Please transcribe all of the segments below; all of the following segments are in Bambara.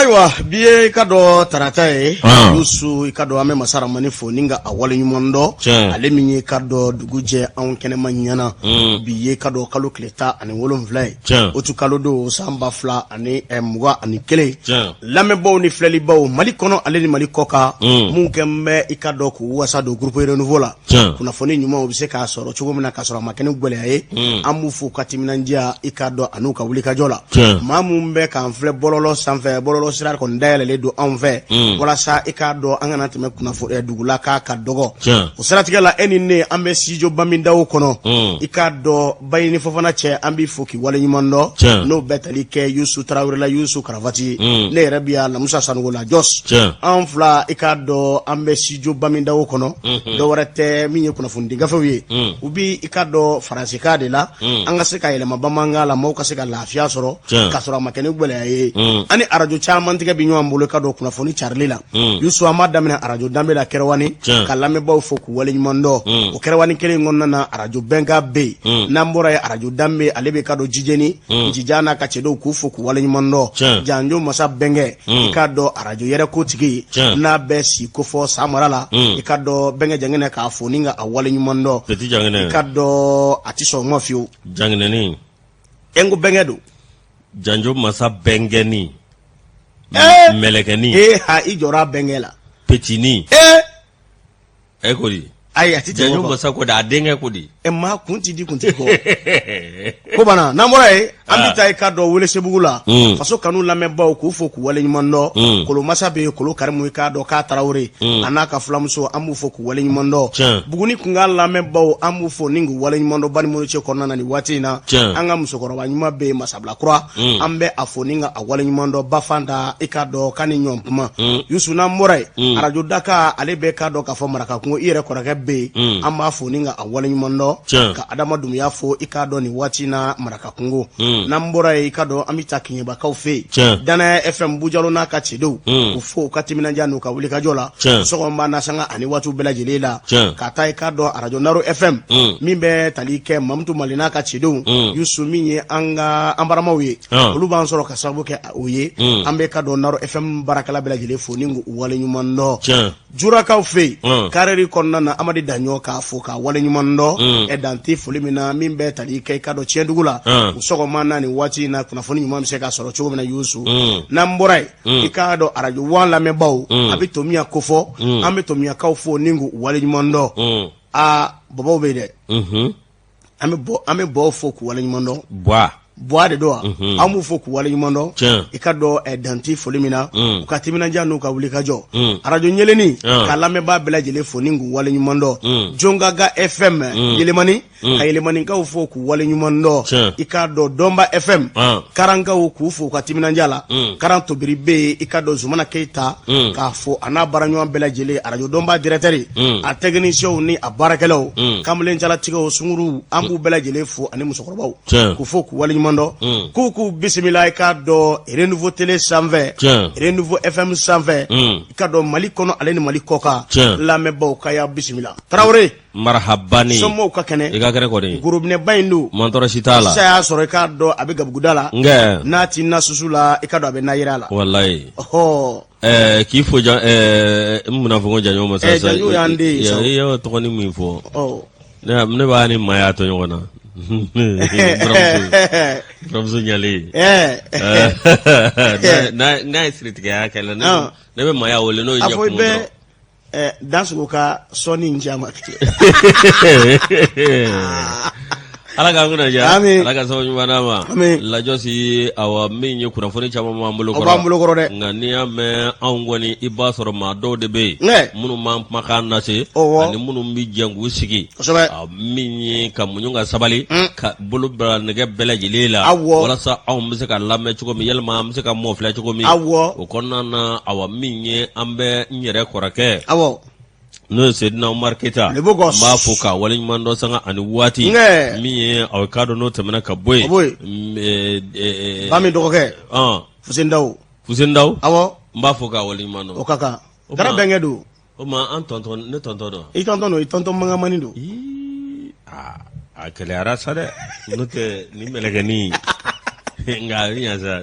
Ayiwa, bi ye i ka dɔn tarata ye. Yusu, i ka dɔn an bɛ masa Ramani fo ni ka a waleɲuman dɔn, ale min ye i ka dɔn dugu jɛ anw kɛnɛma ɲɛna. Bi ye i ka dɔn kalo tile 17 ye, uti kalo don, san 2021. Lamɛnbaw ni filɛlibaw, Mali kɔnɔ ale ni Mali kɔkan, minnu kɛn bɛ i ka dɔn k'u wasa don groupe Renouveau la, kunnafoni ɲumanw bɛ se k'a sɔrɔ cogo min na k'a sɔrɔ a ma kɛ ni gɛlɛya ye, an b'u fo ka timinandiya, i ka dɔn an'u ka wulikajɔ la. Maa minnu bɛ k'an filɛ bɔlɔlɔ sanfɛ, bɔlɔlɔ sira kɔni dayɛlɛlen don anw fɛ walasa i k'a dɔn an kana tɛmɛ kunnafoni dugula k'a ka dɔgɔ. O siratigɛ la, e ni ne, an bɛ studio Bamindaw kɔnɔ, i k'a dɔn Bayini Fofana cɛ, an b'i fo k'i waleɲuman dɔn. N'o bɛɛ tali kɛ Yusu Tarawele la, Yusu Karavati, ne yɛrɛ bi yan, Lamusa Sanogo la Jos, an fila, i k'a dɔn an bɛ studio Bamindaw kɔnɔ. Dɔ wɛrɛ tɛ, min ye kunnafonidi gafew ye, u bi i k'a dɔn faransikan de la, an ka se ka yɛlɛma bamanankan la, maaw ka se ka lafiya sɔrɔ k'a sɔrɔ a ma kɛ ni gɛlɛya ye. An ni arajo caman tigɛ bi ɲɔgɔn bolo, i ka dɔn kunnafoni carili la. Yusu, an b'a daminɛ arajo Danbe la Kɛrɛwani, ka lamɛnbaaw fo k'u waleɲuman dɔn. O Kɛrɛwani kelen in kɔnɔna na, arajo Bɛnkan bɛ yen. N'an bɔra yen, arajo Danbe, ale bɛ ka dɔn Jijeni Jija n'a ka cɛdenw, k'u fo k'u waleɲuman dɔn. Janjo masa Bɛnkɛ, i k'a dɔn arajo yɛrɛ kotigi, n'a bɛ si kofɔ Samara la, i ka dɔn Bɛnkɛ Janginɛ, k'a fo ni ka a waleɲuman dɔn. I ka dɔn a tɛ sɔn o ma fiyewu. Janginɛni. E ko Bɛnkɛ don. Janjo masa Bɛnkɛni, mɛlɛkɛni. Ee ha, i jɔra Bɛnkɛ la. Petini. Ee. E ko di? Ayi, a tɛ tɛmɛ Janjo o kan. masa ko di, a denkɛ ko di? Ɛ, maa kun ti di kuntigi kɔ ko banna. N'an bɔra yen, an bɛ taa i ka dɔn Welesebugu la. Faso kanu lamɛnbaaw, k'u fo k'u waleɲuman dɔn. Kolomasa bɛ yen, Kolo Karimu, i k'a dɔn k'a Tarawele, a n'a ka fulamuso, an b'u fo k'u waleɲuman dɔn. Buguni kunkan lamɛnbaaw, an b'u fo ni k'u waleɲuman dɔn Banimɔnɔ kɔnɔna na nin waati in na. An ka musokɔrɔba ɲuman bɛ yen, Masabila Kura, an bɛ a fo ni ka a waleɲuman dɔn. Bafanta, i k'a dɔn k'a ni ɲɔgɔn kuma. Yusu, n'an bɔra yen, arajo Daka, ale bɛ k'a dɔn k'a fɔ Marakakungo, i yɛrɛ kɔrɔkɛ bɛ yen, an b'a fo ni ka a waleɲuman dɔn, ka Adama Dunbiya fo, i k'a dɔn nin waati na Marakakungo. N'an bɔra yen, i k'a dɔn an bɛ taa Keɲebakaw fɛ yen, Danaya FM, Bujalo n'a ka cɛdenw, k'u fo u ka timinandiya n'u ka wulikajɔ la sɔgɔma n'a sanga ani waatiw bɛɛ lajɛlen la. Ka taa i k'a dɔn arajo Naro FM, min bɛ tali kɛ Mamutu Mali n'a ka cɛdenw. Yusu, min ye an ka an baramaw ye, olu b'an sɔrɔ ka sababu kɛ o ye. An bɛ ka dɔn Naro FM baarakɛla bɛɛ lajɛlen fo ni k'u waleɲuman dɔn. Jurakaw fɛ yen, Karɛri kɔnɔna na, Amadi Daɲɔ, k'a fo k'a waleɲuman dɔn. Ɛ, dan tɛ foli min na, min bɛ tali kɛ i ka dɔn Tiɲɛdugu la, u sɔgɔma na nin waati in na, kunnafoni ɲuman bɛ se ka sɔrɔ cogo min na. Yusu, n'an bɔra yen, i k'a dɔn arajo Wan lamɛnbaaw, a bɛ Tomiya kofɔ, an bɛ Tomiyakaw fo ni k'u waleɲuman dɔn. Aa, bɔbɔw bɛ yen dɛ, an bɛ bɔw fo k'u waleɲuman dɔn. Buwa de don wa, an b'u fo k'u waleɲuman dɔn, i ka dɔn dan tɛ foli min na, u ka timinandiya n'u ka wulikajɔ. Arajo Ɲeleni, ka lamɛnbaa bɛɛ lajɛlen fo ni k'u waleɲuman dɔn. Jongaga FM Yelemani, ka Yelemanikaw fo k'u waleɲuman dɔn. I k'a dɔn Dɔnba FM, Karankaw, k'u fo u ka timinandiya la. Karan Tobiri bɛ yen, i ka dɔn Zumana Keyita, k'a fo a n'a baaraɲɔgɔn bɛɛ lajɛlen, arajo Dɔnba directeur, a technicienw ni a baarakɛlaw, kamalen jalatigiw, sunguruw, an b'u bɛɛ lajɛlen fo ani musokɔrɔbaw, k'u fo k'u waleɲuman dɔn, k'u bisimila, i k'a dɔn Renouveau télé sanfɛ, Renouveau FM sanfɛ, i ka dɔn Mali kɔnɔ ale ni Mali kɔkan lamɛnbaaw, ka y'a bisimila. Tarawele. Marhabani. Somɔgɔw ka kɛnɛ? I ka kɛnɛ kɔni. Gorobinɛba in don. Mantɔrɔ si t'a la. Sisan y'a sɔrɔ i k'a dɔn a bɛ gabuguda la. Nkɛ. N'a ti na susu la, i k'a dɔn a bɛ na yira la. Walayi. Ɔhɔ. Ɛɛ, k'i fo jan ɛɛ n munna fɔ ko Janjo masa. Ɛɛ, Janjo y'an den ye sa. I y'o tɔgɔnin min fɔ. Ɔ. Ne b'a ni maa y'a to ɲɔgɔn na. Buramuso ɲalen. Ɛɛ. N'a ye siritigɛya kɛ la, ne bɛ Maya wele n'o ye ɲɛ kumu dɔrɔn. Dansogo ka sɔɔni in diya ma. Ala k'an kunna diya, Ala ka sababu ɲuman d'an ma. Lajɔsi, awa, min ye kunnafoni caman b'an bolo kɔrɔ, o b'an bolo kɔrɔ dɛ. Nka n'i y'a mɛn anw kɔni, i b'a sɔrɔ maa dɔw de bɛ yen minnu b'an kumakan lase ani minnu bɛ jɛn k'u sigi, min ye ka muɲu ka sabali, ka bolo bila nɛgɛ bɛɛ lajɛlen la walasa anw bɛ se ka lamɛn cogo min, yalima an bɛ se ka mɔ filɛ cogo min. O kɔnɔna na, awa, min ye an bɛ n yɛrɛ kɔrɔkɛ, n'o ye Sedina Umaru Keyita, n b'a fo k'a waleɲuman dɔn sanga ani waati. Min ye aw k'a dɔn n'o tɛmɛna ka bɔ yen, ba min dɔgɔkɛ Fuseni Dawu. Fuseni Dawu, awɔ, n b'a fo k'a waleɲuman dɔn. O ka kan. Dara bɛnkɛ don. O ma an tɔntɔn, ne tɔntɔn don. I tɔntɔn don, i tɔntɔn mankanmani don. Aa, a gɛlɛyara sa dɛ, n'o tɛ nin mɛlɛkɛnin. Nka a bɛ ɲa sa.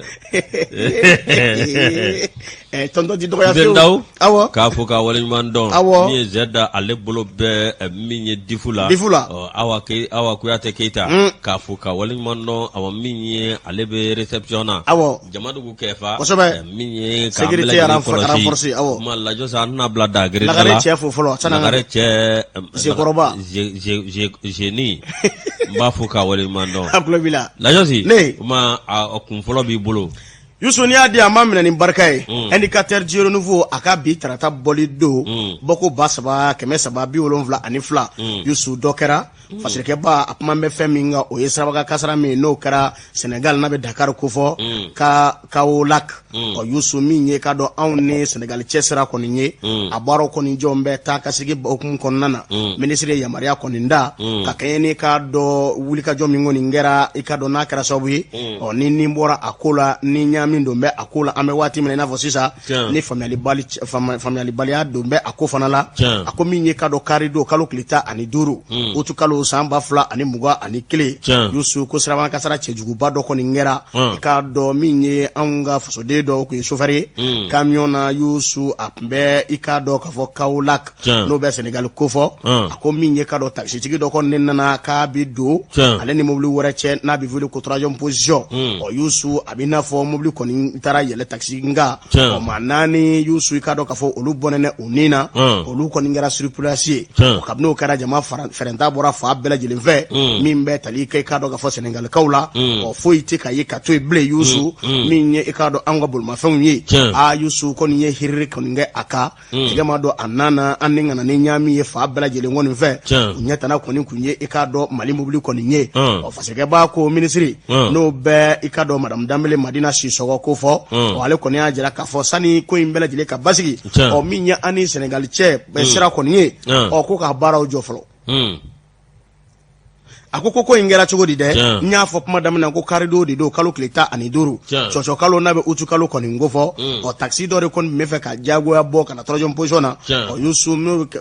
Tonton ti dɔgɔya fiyewu. Dawu. Awɔ. K'a fo k'a waleɲuman dɔn. Awɔ. Min ye Zɛda ale bolo bɛ min ye difu la. Difu la. Ɔ, Awa Ke Awa Kuyate Keyita. K'a fo k'a waleɲuman dɔn awa min ye ale bɛ réception na. Awɔ. Jamadugu kɛfa. Kosɛbɛ. Min ye k'an Sécurité bɛɛ lajɛlen kɔlɔsi. renforcée, awɔ. Kuma lajɔ sa an tɛna bila dagere da la. Lagare cɛ fo fɔlɔ. Sanni an ka- Lagare cɛ. Zekɔrɔba. Zeni. N b'a fo k'a waleɲuman dɔn. A tulo b'i la. Lajɔsi. Ne. Kuma a kun fɔlɔ b'i bolo. Yusu n'i y'a di an b'a minɛ ni barika ye. Indicateur du renouveau a ka bi tarata bɔli don. Bɔko 3372. Yusu dɔ kɛra. Fasirikɛba a kuma bɛ fɛn min kan o ye sirabakan kasara min n'o kɛra Senegal n'a bɛ Dakar kofɔ. Ka Kaolack. Ɔ Yusu min ye k'a dɔn anw ni Senegal cɛ sira kɔni ye. A baaraw kɔni jɔn bɛ taa ka segin hukumu kɔnɔna na. Minisiri ye yamaruya kɔni da. Ka kɛɲɛ ni k'a dɔn wulikajɔ min kɔni kɛra i k'a dɔn n'a kɛra sababu ye. Ɔ ni nin bɔra a ko la ni ɲaami don bɛ a ko la an bɛ waati min na i n'a fɔ sisan. Ni faamuyalibaliya don bɛ a ko fana la. A ko min ye k'a dɔn kari don kalo tile 15. Utu kalo san 2021. Yusu ko sirabakan kasara cɛjuguba dɔ kɔni kɛra. I k'a dɔn min ye anw ka fasoden dɔ tun ye sofɛri ye. Camion na Yusu a tun bɛ i k'a dɔn k'a fɔ Kaolack. N'o bɛ Senegal kofɔ. A ko min ye k'a dɔn takisitigi dɔ kɔni nana k'a bɛ don. Ale ni mobili wɛrɛ cɛ n'a bɛ wele ko troisième position. Ɔ Yusu a bɛ n'a fɔ mobili kɔni taara yɛlɛ takisi kan. Ɔ maa naani Yusu i k'a dɔn k'a fɔ olu bɔnɛna u ni na. Olu kɔni kɛra sur place ye. Ɔ kabini o kɛra jama fɛrɛnta bɔra fan bɛɛ lajɛlen fɛ. Min bɛ tali kɛ i k'a dɔn k'a fɔ Senegalikaw la. Ɔ foyi tɛ ka ye ka to yen bilen Yusu. Min ye i k'a dɔn anw ka bolimafɛnw ye. Aa Yusu kɔni ye hiriri kɔni kɛ a kan. Tigɛ ma don a nan na an ni kana ni ɲaami ye fan bɛɛ lajɛlen kɔni fɛ. U ɲɛtana kɔni tun ye i k'a dɔn Mali mobili kɔni ye. Ɔ fasokɛba ko minisiri n'o bɛ i k'a dɔn madamu Danbele Madina Sisɔkɔ ko fɔ. Ɔ ale kɔni y'a jira k'a fɔ sani ko in bɛɛ lajɛlen ka basigi. Ɔ min ye an ni Senegali cɛ sira kɔni ye. Ɔ ko k'a baaraw jɔ fɔlɔ. A ko ko ko in kɛra cogo di dɛ? N y'a fɔ kuma daminɛ ko karidon de don kalo tile 15 cɔcɔ kalo n'a bɛ utu kalo kɔni ko fɔ. Ɔ takisi dɔ de kɔni tun bɛ fɛ ka jagoya bɔ ka na troisième position na. Ɔ Yusu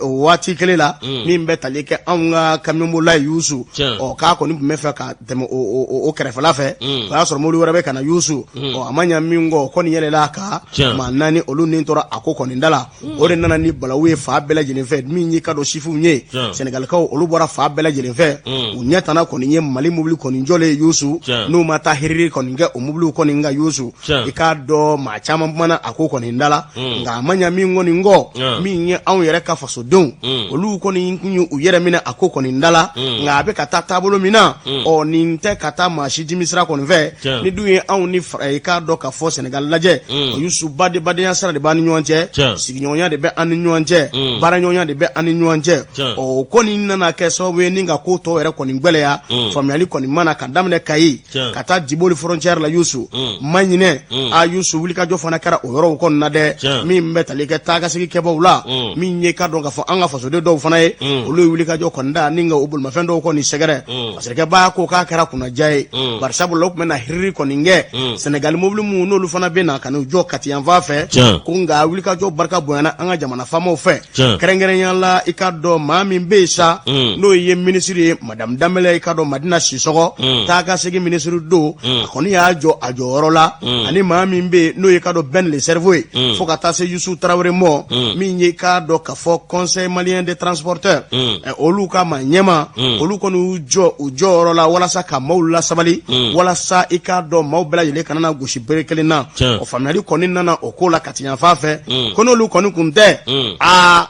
o waati kelen la min bɛ tali kɛ anw ka kamiyɔnbolila ye Yusu. Ɔ k'a kɔni tun bɛ fɛ ka tɛmɛ o kɛrɛfɛla fɛ. O y'a sɔrɔ mobili wɛrɛ bɛ ka na Yusu. Ɔ a ma ɲa min kɔ o kɔni yɛlɛla a kan. Maa naani olu ni tora a ko kɔni da la. O de nana ni balawu ye fan bɛɛ lajɛlen fɛ min y'i ka dɔn sifinw ye Sɛnɛgalikaw olu bɔra fan bɛɛ lajɛlen fɛ u ɲɛtana kɔni ye Mali mobili kɔni jɔlen ye Yusu n'u ma taa hiriri kɔni kɛ o mobiliw kɔni kan Yusu i k'a dɔn maa caman kumana a ko kɔni da la nka a ma ɲa min kɔni kɔ min ye anw yɛrɛ ka fasodenw olu kɔni tun ye u yɛrɛ minɛ a ko kɔni da la nka a bɛ ka taa taabolo min na ɔ nin tɛ ka taa maa si dimi sira kɔni fɛ ni dun ye anw ni i k'a dɔn k'a fɔ Sɛnɛgali lajɛ o Yusu badenya sira de b'an ni ɲɔgɔn cɛ sigiɲɔgɔnya de bɛ an ni ɲɔgɔn cɛ baaraɲɔgɔnya de bɛ an ni ɲɔgɔn cɛ o kɔni nana kɛ sababu ye ni ka ko tɔ yɛrɛ kɔni gɛlɛya faamuyali kɔni ma na ka daminɛ Kayi ka taa Diboli frontière la Yusu ma ɲinɛ a Yusu wulikajɔ fana kɛra o yɔrɔw kɔni na dɛ min bɛ tali kɛ taakasegin kɛbaw la min ye ka dɔn k'a fɔ an ka fasoden dɔw fana ye olu ye wulikajɔ kɔni da ni ka o bolimafɛn dɔw kɔni sɛgɛrɛ Masakɛba ko k'a kɛra kunnaja ye bari sabula u tun bɛ na hiriri kɔni kɛ Sɛnɛgali mobili minnu n'olu fana bɛ na ka n'u jɔ Kati yanfan fɛ ko nka wulikajɔ barika bonyana an ka jamana faamaw fɛ kɛrɛnkɛrɛnya la i k'a dɔn maa min bɛ yen sa n'o ye minisiri ye madamu Danbɛlɛ i k'a dɔn Madina Sisɔkɔ taakasegin minisiri don a kɔni y'a jɔ a jɔyɔrɔ la ani maa min bɛ yen n'o ye k'a dɔn Ben le cerveau ye fo ka taa se Yusu Tarawele ma min ye k'a dɔn k'a fɔ conseil malien des transporteurs olu ka maa ɲɛmaa olu kɔni y'u jɔ u jɔyɔrɔ la walasa ka maaw lasabali walasa i k'a dɔn maaw bɛɛ lajɛlen kana na gosi bere kelen na o faamuyali kɔni nana o ko la Kati yanfan fɛ ko n'olu kɔni kun tɛ aa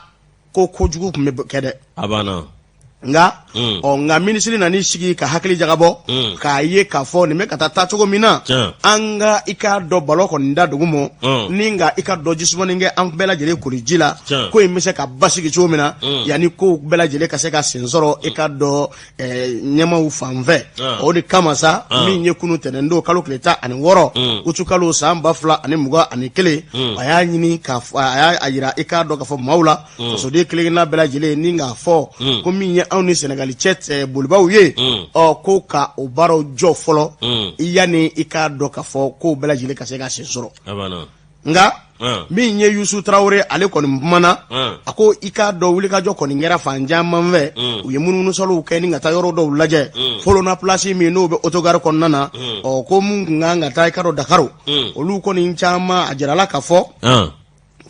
ko kojugu tun bɛ kɛ dɛ. A banna. Nka ɔ nka minisiri nan'i sigi ka hakili jagabɔ k'a ye k'a fɔ nin bɛ ka taa taacogo min na an ka i k'a dɔn balo kɔni da dugu ma ni nka i k'a dɔn jisumani kɛ an bɛɛ lajɛlen koli ji la ko in bɛ se ka basigi cogo min na yanni kow bɛɛ lajɛlen ka se ka sen sɔrɔ i k'a dɔn ɲɛmaaw fan fɛ o de kama sa min ye kunun tɛnɛn don kalo tile 16 utu kalo san 2021 a y'a ɲini k'a a y'a jira i k'a dɔn k'a fɔ maaw la fasoden kelenkelenna bɛɛ lajɛlen ni k'a fɔ ko min ye anw ni Sɛnɛgali cɛ bolibaw ye ɔ ko ka o baaraw jɔ fɔlɔ yanni i k'a dɔn k'a fɔ kow bɛɛ lajɛlen ka se ka sen sɔrɔ nka Min ye Yusu Tarawele, ale kɔni kumana, a ko i k'a dɔn wulikajɔ kɔni kɛra fan caman fɛ, u ye munumunusaliw kɛ ni ka taa yɔrɔ dɔw lajɛ. Folona place min n'o bɛ autogare kɔnɔna na, ɔ ko mun tun kan ka taa i k'a dɔn Dakar, olu kɔni caman a jirala ka fɔ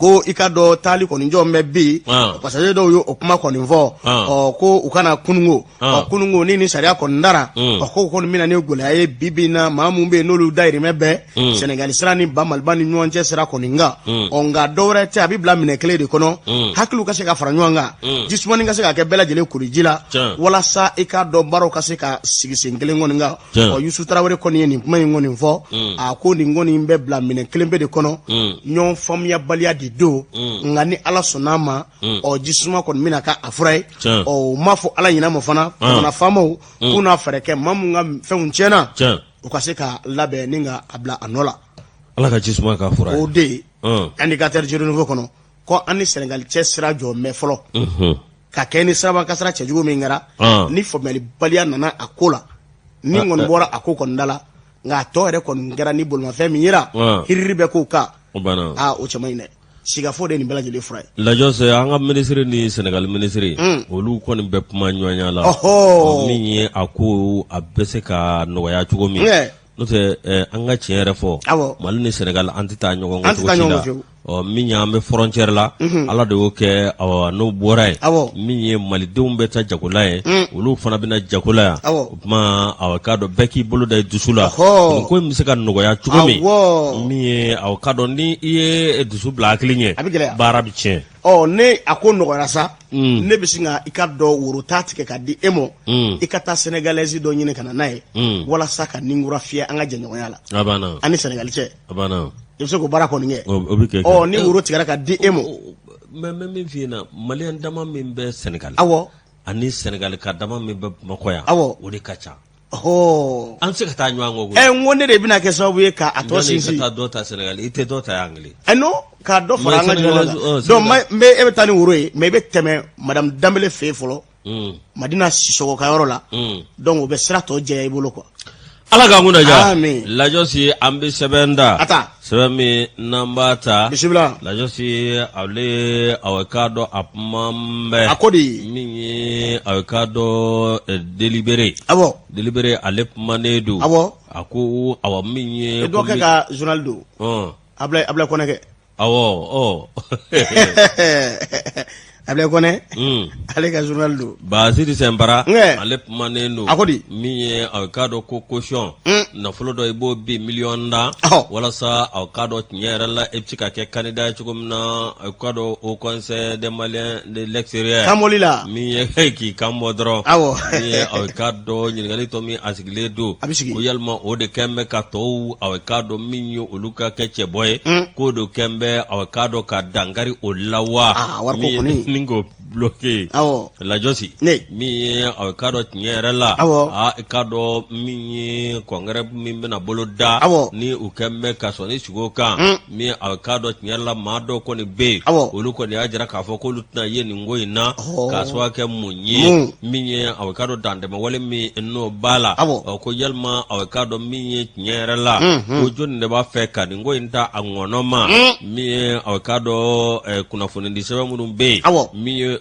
ko i k'a dɔn taali kɔni jɔ bɛ bi. Passager dɔw ye o kuma kɔni fɔ, ɔ ko u kana kununko, ɔ kununko ni sariya kɔni dara, ɔ ko kɔni bɛna ni gɛlɛya ye bi bi in na. Maa mun bɛ yen n'olu dayirimɛ bɛ Sɛnɛgali sira ni ba Maliba ni ɲɔgɔn cɛ sira kɔni kan. Ɔ nka dɔwɛrɛ tɛ, a bɛ bila minɛ kelen de kɔnɔ, hakiliw ka se ka fara ɲɔgɔn kan, jisumani ka se ka kɛ bɛɛ lajɛlen koliji la, walasa i k'a dɔn baaraw ka se ka sigi sen kelen kɔni kan. Ɔ Yusu Tarawele kɔni ye nin kuma in kɔni fɔ. A ko nin kɔni bɛ bila minɛ kelen pe de kɔnɔ, ɲɔgɔn faamuyabaliya de don. Nka ni Ala sɔnna a ma, ɔ jisuma kɔni bɛna kɛ a fura ye. Ɔ u m'a fɔ Ala ɲinɛ ma fana, jamana faamaw k'u n'a fɛɛrɛ kɛ, maa mun ka fɛnw tiɲɛna, u ka se ka labɛn ni ka a bila a nɔ la. Ala ka jisuma k'a fura ye. O de ye indicateur du renouveau kɔnɔ ko an ni Sɛnɛgali cɛ sira jɔ mɛ fɔlɔ ka kɛ ni siraba kasara cɛjugu min kɛra, ni faamuyalibaliya nana a ko la, ni kɔni bɔra a ko kɔni da la. Nka a tɔ yɛrɛ kɔni kɛra ni bolimafɛn min yera, hiriri bɛ k'o kan. Aa, o cɛ man ɲi dɛ. Sigafo de ye nin bɛɛ lajɛlen fura ye. Lajɔse, an ka minisiri ni Sɛnɛgali minisiri, olu kɔni bɛ kuma ɲɔgɔnya la. Min ye a ko a bɛ se ka nɔgɔya cogo min. N'o tɛ, an ka tiɲɛ yɛrɛ fɔ, Mali ni Sɛnɛgali, an tɛ taa ɲɔgɔn kɔ cogo si la. Ɔ min ye an bɛ frontière la, Ala de y'o kɛ, n'o bɔra yen, min ye malidenw bɛ taa jago la yen, olu fana bɛ na jago la yan. O tuma aw k'a dɔn bɛɛ k'i bolo da i dusu la, nin ko in bɛ se ka nɔgɔya cogo min. Min ye aw k'a dɔn ni i ye dusu bila hakili ɲɛ, a bɛ gɛlɛya, baara bɛ tiɲɛ. Ɔ ne a ko nɔgɔyara sa, ne bɛ sin ka i k'a dɔn woro ta tigɛ ka di e ma, i ka taa sénégalaise dɔ ɲini ka na n'a ye, walasa ka ninkura fiyɛ an ka jɛɲɔgɔnya la an ni Sɛnɛgali cɛ. I bɛ se k'o baara kɔni kɛ. O bɛ kɛ. Ɔ ni woro tigɛra ka di e ma. Mais n bɛ min f'i ɲɛna, maliyɛn dama min bɛ Sɛnɛgali, ani Sɛnɛgali ka dama min bɛ Bamakɔ yan, o de ka ca. Ɔhɔ. An tɛ se ka taa ɲɔgɔn kɔ koyi. Ɛ n ko ne de bɛna kɛ sababu ye k'a tɔ sinsin. I ka taa dɔ ta Sɛnɛgali, i tɛ dɔ ta yan kelen. Ɛ non, k'a dɔ fara an ka jɔyɔrɔ kan. Donc n bɛ e bɛ taa ni woro ye, mais i bɛ tɛmɛ madame Danbele fɛ yen fɔlɔ. Madina Sisɔkɔ ka yɔrɔ la. Donc o bɛ sira tɔ jɛya i bolo quoi. Ala k'an kunna diya. Amin. Lajɔsi, an bɛ sɛbɛn ta. A ta. Sɛbɛn min n'an b'a ta. Bisimila. Lajɔsi, ale aw k'a dɔn a kuma bɛ. A ko di. Min ye aw k'a dɔn délibéré. Awɔ. Délibéré, ale kumanen don. Awɔ. A ko awa min ye. E dɔgɔkɛ ka journal don. Ablaye Ablaye Kɔnɛ kɛ. Awɔ, ɔ. Ablaye Kɔnɛ. Ale ka journal don. Basiri Sɛnpara. Ale kumanen don. A ko di. Min ye aw k'a dɔn ko caution. Nafolo dɔ i b'o bin miliyɔn 10. Walasa aw k'a dɔn tiɲɛ yɛrɛ la e bɛ se ka kɛ candidat ye cogo min na, aw k'a dɔn Haut Conseil des Maliens de l'extérieur. Kanbɔli la. Min ye k'i kan bɔ dɔrɔn. Awɔ. Min ye aw k'a dɔn ɲininkali tɔ min a sigilen don. A bɛ sigi. Ko yalima o de kɛn bɛ ka tɔw aw k'a dɔn min ye olu ka kɛ cɛbɔ ye. K'o de kɛn bɛ aw k'a dɔn ka dankari o la wa. Aa wariko kɔni. Ni k'o bloqué. Awɔ. Lajɔsi. Ne. Min ye aw k'a dɔn tiɲɛ yɛrɛ la. Awɔ. Aa i k'a dɔn min ye congrès min bɛna bolo da. Awɔ. Ni u kɛn bɛ ka sɔnni sigi o kan. Min aw k'a dɔn tiɲɛ yɛrɛ la maa dɔw kɔni bɛ yen. Awɔ. Olu kɔni y'a jira k'a fɔ k'olu tɛna ye nin ko in na. Ɔhɔ. K'a sababu kɛ mun ye. Mun. Min ye aw k'a dɔn dantɛmɛwale min n'o b'a la. Awɔ. Ɔ ko yalima aw k'a dɔn min ye tiɲɛ yɛrɛ la. Ko jɔnni de b'a fɛ ka nin ko in ta a ŋɔnɔ ma. Min ye aw k'a dɔn kunnafonidi sɛbɛn minnu bɛ yen. Awɔ. Min ye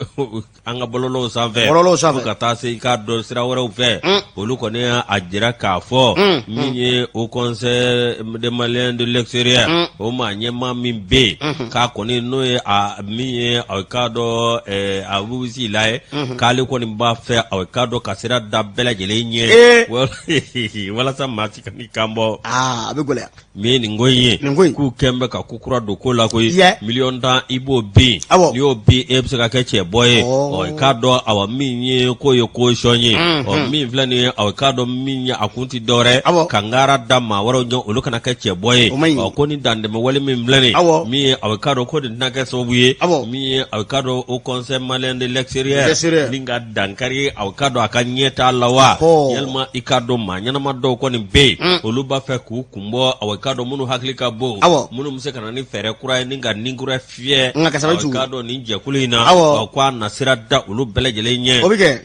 an ka bɔlɔlɔw sanfɛ. Bɔlɔlɔw sanfɛ. Fo ka taa se i k'a dɔn sira wɛrɛw fɛ. Olu kɔni y'a jira k'a fɔ. Min ye Haut Conseil des Maliens de l'extérieur. O maa ɲɛmaa min bɛ yen. K'a kɔni n'o ye a min ye aw k'a dɔn Abu Sila ye. K'ale kɔni b'a fɛ aw k'a dɔn ka sira da bɛɛ lajɛlen ɲɛ. Walasa maa si kan'i kan bɔ. Aa a bɛ gɛlɛya. Min ye nin ko in ye nin ko in k'u kɛn bɛ ka ko kura don ko la koyi Yɛ. 10,000,000 i b'o bin Awɔ. n'i y'o bin e bɛ se ka kɛ cɛbɔ ye Ɔ. ɔ i k'a dɔn awa min ye ko ye caution ye ɔ min filɛ nin ye awa i k'a dɔn min ye a kun tɛ dɔwɛrɛ Awɔ. ka ŋara da maa wɛrɛw ɲɛ olu kana kɛ cɛbɔ ye O man ɲi. ɔ ko ni dantɛmɛwale min filɛ nin ye Awɔ. min ye awa i k'a dɔn ko nin tɛna kɛ sababu ye Awɔ. min ye awa i k'a dɔn Haut Conseil malien de l'extérieur L'extérieur. ni ka dankari awa i k'a dɔn a ka ɲɛtaa la wa Ɔhɔ. yalima i k'a dɔn maa ɲɛnama dɔw kɔni bɛ yen olu b'a fɛ k'u kun bɔ awa i k'a dɔn minnu hakili ka bon Awɔ. minnu bɛ se ka na ni fɛɛrɛ kura ye ni ka ni kura fiyɛ Nka ka sabali awa i tugu. k'a dɔn nin jɛkulu in na Awɔ. ko a na sira da olu bɛɛ lajɛlen ɲɛ O bɛ kɛ.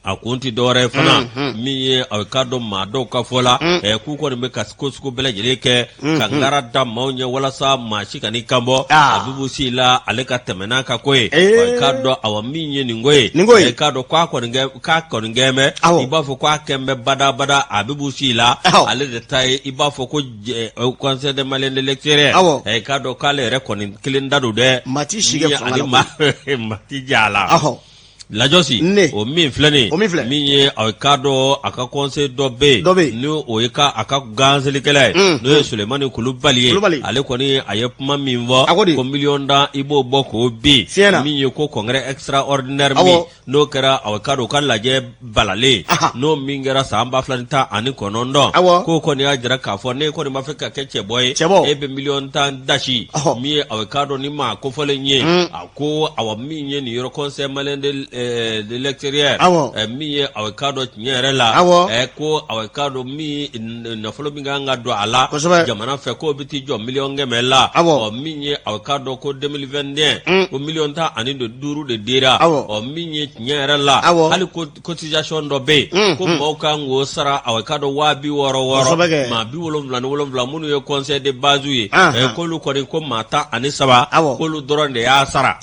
A kun tɛ dɔwɛrɛ ye fana min ye a k'a dɔn maa dɔw ka fɔ la k'u kɔni bɛ ka ko sugu bɛɛ lajɛlen kɛ ka ngara da maaw ɲɛ walasa maa si kan'i kan bɔ Abibu Sila ale ka tɛmɛ n'a ka ko ye a k'a dɔn awa min ye nin ko ye nin ko ye k'a dɔn k'a kɔni k'a kɔni kɛn bɛ i b'a fɔ k'a kɛn bɛ badabada Abibu Sila ale de ta ye i b'a fɔ ko Conseil des Maliens de l'extérieur k'a dɔn k'ale yɛrɛ kɔni kelen da don dɛ maa t'i si kɛ fanga la maa ti ja la Lajɔsi ne o min filɛ nin o min filɛ min ye a k'a dɔn a ka conseil dɔ bɛ yen dɔ bɛ yen ni o ye ka a ka ganselikɛla ye n'o ye Sulemani Kulubali ye Kulubali ale kɔni a ye kuma min fɔ a ko di ko miliyɔn 10 i b'o bɔ k'o bin fiɲɛ na min ye ko congrès extraordinaire min n'o kɛra a k'a dɔn u ka lajɛ balalen n'o min kɛra san 2019 k'o kɔni y'a jira k'a fɔ n'e kɔni b'a fɛ ka kɛ cɛbɔ ye cɛbɔ e bɛ miliyɔn 10 dasi min ye a k'a dɔn ni maa kofɔlen ye a ko awa min ye nin yɔrɔ conseil malien de l'extérieur min ye a k'a dɔn tiɲɛ yɛrɛ la ko a k'a dɔn min nafolo min kan ka don a la jamana fɛ k'o bɛ t'i jɔ miliyɔn 100 la ɔ min ye a k'a dɔn ko 2021 ko miliyɔn 15 de dira ɔ min ye tiɲɛ yɛrɛ la hali cotisation dɔ bɛ yen ko maaw kan k'o sara a k'a dɔn 60 60 maa 77 minnu ye conseil de base ye k'olu kɔni ko maa 13 k'olu dɔrɔn de y'a sara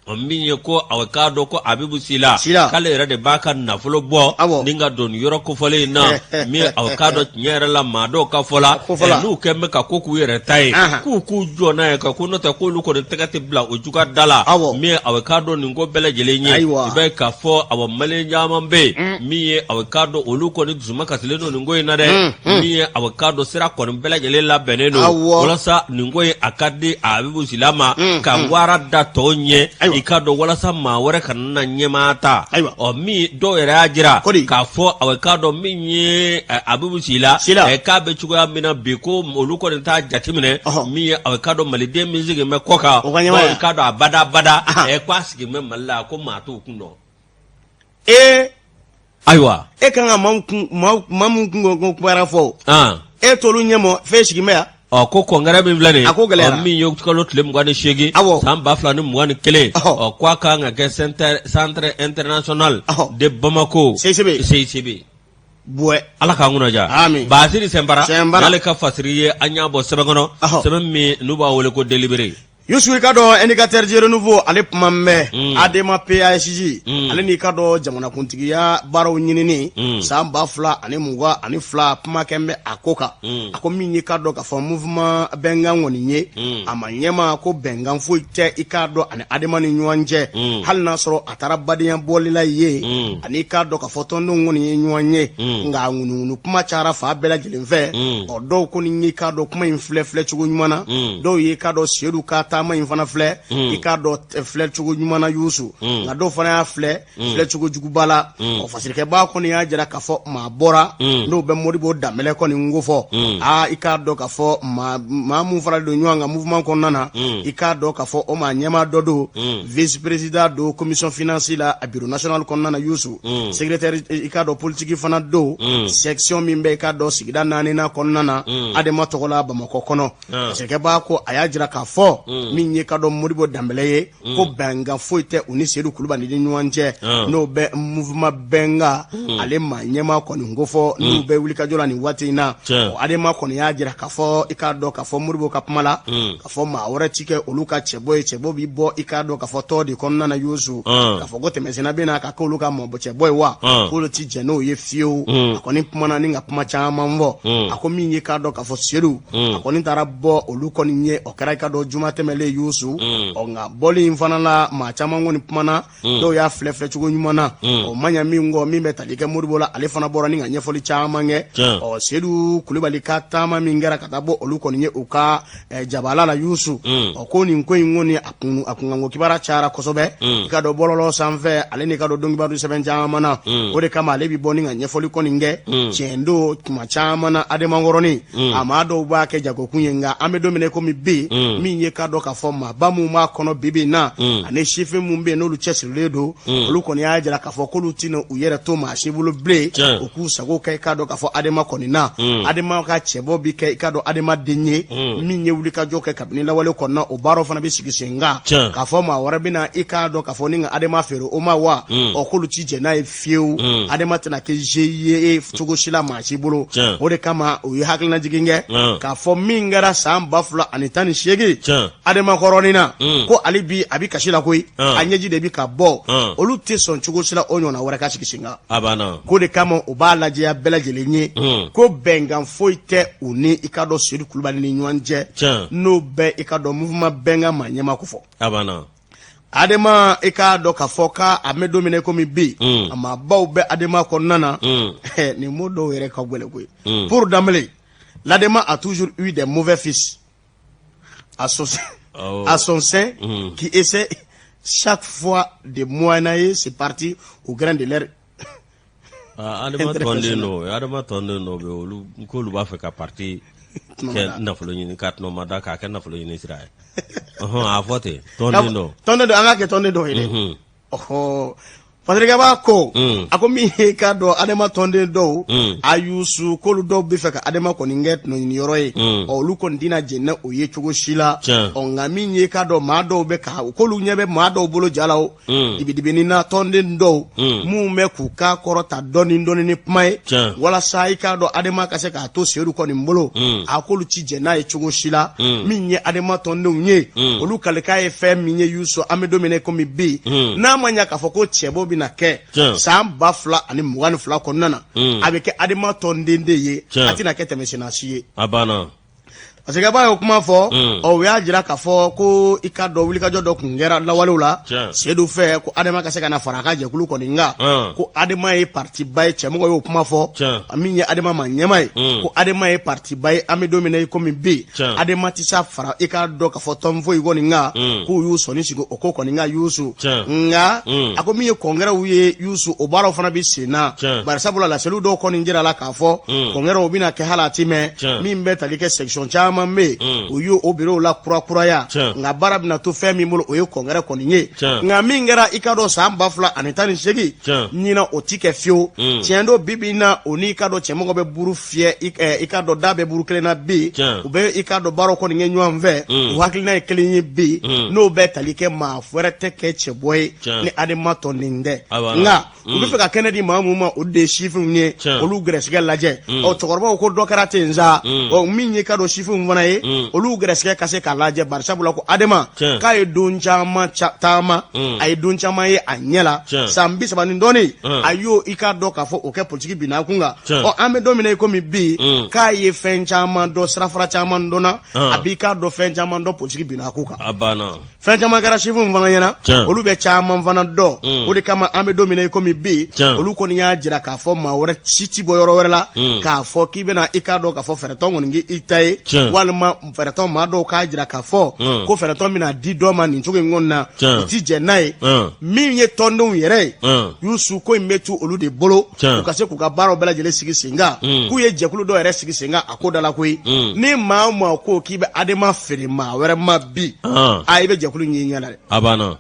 ɔ min ye ko a k'a dɔn ko Abibu Sila k'ale yɛrɛ de b'a ka nafolo bɔ ni ka don nin yɔrɔ kofɔlen in na min a k'a dɔn tiɲɛ yɛrɛ la maa dɔw ka fɔ la n'u kɛn bɛ ka ko k'u yɛrɛ ta ye k'u k'u jɔ n'a ye ka ko n'o tɛ k'olu kɔni tɛgɛ tɛ bila o juga da la min a k'a dɔn nin ko bɛɛ lajɛlen ye i b'a ye k'a fɔ awa maliyɛn caman bɛ yen min ye a k'a dɔn olu kɔni dusuma kasilen don nin ko in na dɛ min ye a k'a dɔn sira kɔni bɛɛ lajɛlen labɛnnen don walasa nin ko in a ka di Abibu Sila ma ka wara da tɔw ɲɛ i k'a dɔn walasa maa wɛrɛ kana na ɲɛmaa ta ɔ min dɔw yɛrɛ y'a jira k'a fɔ a k'a dɔn min ye Abibu Sila k'a bɛ cogoya min na bi ko olu kɔni t'a jateminɛ min ye a k'a dɔn maliden min sigilen bɛ kɔkan i k'a dɔn a badabada k'a sigilen bɛ Mali la ko maa t'o kun dɔn ee ayiwa e kan ka maa min kun ko kuma fɔ e t'olu ɲɛmɔgɔ f'e sigilen bɛ yan ɔ ko congrès min filɛ nin ye a ko gɛlɛyara min ye kalo tile 28 san 2021 ɔ k'a kan ka kɛ centre international de Bamako CICB CICB buwɛ ala k'an kunna diya amin Basiri Sɛnpara n'ale ka fasiri ye an y'a bɔ sɛbɛn kɔnɔ sɛbɛn min n'u b'a wele ko délibéré Yusu i ka dɔn indicateur du renouveau ale kuma bɛ ADEMA PASJ ale n'i ka dɔn jamanakuntigiya baaraw ɲinini san 2022 kuma kɛn bɛ a ko kan a ko min y'i ka dɔn k'a fɔ mouvement bɛnkan kɔni ye a ma ɲɛma ko bɛnkan foyi tɛ i k'a dɔn ani ADEMA ni ɲɔgɔn cɛ hali n'a sɔrɔ a taara badenya bɔli la yen ani k'a dɔn k'a fɔ tɔndenw kɔni ye ɲɔgɔn ye nka ŋunuŋunu kuma cayara fan bɛɛ lajɛlen fɛ ɔ dɔw kɔni y'i k'a dɔn kuma in filɛ filɛ cogo ɲuman na dɔw y'i k'a dɔn Sedu ka taama in fana filɛ i k'a dɔn filɛ cogo ɲuman na Yusu nka dɔw fana y'a filɛ filɛ cogo juguba la ɔ fasirikɛbaa kɔni y'a jira k'a fɔ maa bɔra n'o bɛ Modibo Danbɛlɛ kɔni ko fɔ aa i k'a dɔn k'a fɔ maa mun faralen don ɲɔgɔn kan mouvement kɔnɔna na i k'a dɔn k'a fɔ o maa ɲɛmaa dɔ don vice président don commission finance la a bureau national kɔnɔna na Yusu secrétaire i k'a dɔn politique fana don section min bɛ i k'a dɔn sigida naaninan kɔnɔna na ADEMA tɔgɔ la Bamakɔ kɔnɔ fasirikɛbaa ko a y'a jira k'a fɔ min ye k'a dɔn Modibo Danbɛlɛ ye ko bɛnkan foyi tɛ u ni Sedu Kulubali ni ɲɔgɔn cɛ n'o bɛ mouvement bɛnkan ale maa ɲɛmaa kɔni ko fɔ n'u bɛ wulikajɔ la nin waati in na ADEMA kɔni y'a jira k'a fɔ i k'a dɔn k'a fɔ Modibo ka kuma la k'a fɔ maa wɛrɛ ti kɛ olu ka cɛbɔ ye cɛbɔ bi bɔ i k'a dɔn k'a fɔ tɔn de kɔnɔna na Yusu k'a fɔ ko tɛmɛsenna bɛ na ka kɛ olu ka mɔbɔ cɛbɔ ye wa k'olu ti jɛn n'o ye fiyewu a kɔni kumana ni ka kuma caman fɔ a ko min ye k'a dɔn k'a fɔ Sedu a kɔni taara bɔ olu kɔni ye o kɛra i k'a dɔn juma tɛmɛlen Yusu ɔ nka bɔli in fana la maa caman kɔni kumana dɔw y'a filɛ filɛ cogo ɲuman na o ma ɲa min kɔ min bɛ tali kɛ Modibo la ale fana bɔra ni ka ɲɛfɔli caman kɛ ɔ Sedu Kulubali ka taama min kɛra ka taa bɔ olu kɔni ye u ka jabala la Yusu ɔ ko nin ko in kɔni a kunkanko kibaruya cayara kosɛbɛ i ka dɔn bɔlɔlɔ sanfɛ ale n'i ka dɔn donkibaru sɛbɛn caman na o de kama ale bɛ bɔ ni ka ɲɛfɔli kɔni kɛ tiɲɛ don tuma caman na ADEMA kɔrɔnin a maa dɔw b'a kɛ jagokun ye nka an bɛ don min na komi bi min ye k'a dɔn dɔn k'a fɔ maaba minnu b'a kɔnɔ bi bi in na ani sifin minnu bɛ yen n'olu cɛsirilen don, olu kɔni y'a jira k'a fɔ k'olu tɛna u yɛrɛ to maa si bolo bilen u k'u sago kɛ i k'a dɔn k'a fɔ Adema kɔni na. Adema ka cɛbɔ bi kɛ i k'a dɔn Adema den ye min ye wulikajɔ kɛ kabini lawale kɔnɔna, o baaraw fana bɛ sigi sen kan. K'a fɔ maa wɛrɛ bɛna i k'a dɔn k'a fɔ ni ka Adema feere o ma wa, ɔ k'olu ti jɛn n'a ye fiyewu. Adema tɛna kɛ jeu ye cogo si la maa si bolo. O de kama u ye hakilinajigin kɛ k'a fɔ min kɛra san 2018 Adema kɔrɔnin na, ko hali bi a bɛ kasi la koyi, a ɲɛji de bɛ ka bɔ. Olu tɛ sɔn cogo si la o ɲɔgɔnna wɛrɛ ka sigi sen kan. K'o de kama u b'a lajɛya bɛɛ lajɛlen ye ko bɛnkan foyi tɛ u ni i k'a dɔn Seyidu Kulubali ni ɲɔgɔn cɛ, n'o bɛ i k'a dɔn mouvement bɛnkan maa ɲɛmaa ko fɔ. Adema, i k'a dɔn k'a fɔ k'a bɛ don min na komi bi, a maabaw bɛ Adema kɔnɔna na. Nin mot dɔw yɛrɛ ka gɛlɛn koyi. Pour Dembélé, l'Adema a toujours eu des mauvais fils à son sein qui essaie chaque fois de monnayer ce parti au gré de leur Adema tɔnden dɔw, Adema tɔnden dɔw bɛ olu k'olu b'a fɛ ka parti kɛ nafolo ɲini, ka tɔnɔmada k'a kɛ nafolo ɲini sira ye. Ɔhɔn, a fɔ ten, tɔnden dɔw. Tɔnden dɔw, an k'a kɛ tɔnden dɔw ye dɛ. Ɔhɔ, Patrick ko a ko min ye k'a dɔn Adema tɔnden dɔw a y'u k'olu dɔw bɛ fɛ ka Adema kɔni kɛ tɔnɔɲiniyɔrɔ ye, ɔ olu kɔni tɛna jɛn ni o ye cogo si la. Ɔ nka min ye k'a dɔn maa dɔw bɛ ka k'olu ɲɛ bɛ maa dɔw bolo ja la, o dibidibini na tɔnden dɔw minnu bɛ k'u ka kɔrɔta dɔɔni dɔɔni ni kuma ye walasa i k'a dɔn Adema ka se k'a to Seyidu kɔni bolo, a k'olu ti jɛn n'a ye cogo si la. Min ye Adema tɔndenw ye, olu kalikan ye fɛn min ye, Yusu, an bɛ don min na komi bi, n'a ma ɲɛ k'a fɔ ko cɛbɔ bɛna kɛ san 2022 kɔnɔna na, a bɛ kɛ Adema tɔnden de ye, a tɛna kɛ tɛmɛsenna si ye. A banna. Parce que b'a ye o kuma fɔ, ɔ u y'a jira k'a fɔ ko i k'a dɔn wulikajɔ dɔ tun kɛra lawalew la Seyidu fɛ ko Adema ka se ka na fara a ka jɛkulu kɔni kan, ko Adema ye partiba ye. Cɛmɔgɔ y'o kuma fɔ, min ye Adema maa ɲɛmaa ye, ko Adema ye partiba ye. An bɛ don min na i komi bi, Adema tɛ se fara i k'a dɔn k'a fɔ tɔn foyi kɔni kan, k'u y'u sɔnni sigi o ko kɔni kan, Yusu. Nka a ko min ye kɔnkɛrɛw ye, Yusu, o baaraw fana bɛ sen na, bari sabula laseliw dɔw kɔni jirala k'a fɔ kɔnkɛrɛw bɛna kɛ hali a ti mɛn. Min bɛ tali kɛ section caman bɛ yen, u y'o o bureau la kurakuraya, nka baara bɛna to fɛn min bolo, o ye kɔnkɛrɛ kɔni ye. Nka min kɛra i k'a dɔn san 2018 ɲinan, o ti kɛ fiyewu. Tiɲɛ don, bi bi in na, o n'i k'a dɔn cɛmɔgɔ bɛ buru fiyɛ, i k'a dɔn da bɛ buru kelen na bi, u bɛ i k'a dɔn baaraw kɔni kɛ ɲɔgɔn fɛ, u hakilina ye kelen ye bi, n'o bɛ tali kɛ maa wɛrɛ tɛ kɛ cɛbɔ ye ni Adema tɔnden tɛ. Nka u bɛ fɛ ka kɛnɛ di maa mun ma, olu de ye sifinw ye, olu gɛrɛsɛgɛ lajɛ. Ɔ cɛkɔrɔbaw ko dɔ kɛra ten sa. Ɔ min ye k'a dɔn sifinw fana ye, olu gɛrɛsɛgɛ ka se k'a lajɛ, bari sabula ko Adema k'a ye don caman taama, a ye don caman ye a ɲɛ la, san 30 ni dɔɔni a y'o i k'a dɔn k'a fɔ o kɛ politiki binna kun kan. Ɔ an bɛ don min na i komi bi, k'a ye fɛn caman dɔn, sirafara caman dɔnna, a b'i k'a dɔn fɛn caman dɔn politiki binna kun kan. A banna. Fɛn caman kɛra sifinw fana ɲɛna, olu bɛ caman fana dɔn. O de kama an bɛ don min na i komi bi, olu kɔni y'a jira k'a fɔ maa wɛrɛ si ti bɔ yɔrɔ wɛrɛ la k'a fɔ k'i bɛna i k'a dɔn k'a fɔ fɛɛrɛtɔn kɔni k'i ta ye, walima fɛɛrɛtɔn maa dɔw k'a jira k'a fɔ ko fɛɛrɛtɔn bɛna di dɔ ma nin cogo in kɔni na, u ti jɛn n'a ye. Min ye tɔndenw yɛrɛ ye, Yusu, ko in bɛ to olu de bolo, u ka se k'u ka baaraw bɛɛ lajɛlen sigi sen kan, k'u ye jɛkulu dɔ yɛrɛ sigi sen kan a ko da la koyi. Ni maa o maa ko k'i bɛ Adema feere maa wɛrɛ ma bi, a i bɛ jɛkulu in ɲɛ la dɛ. A banna.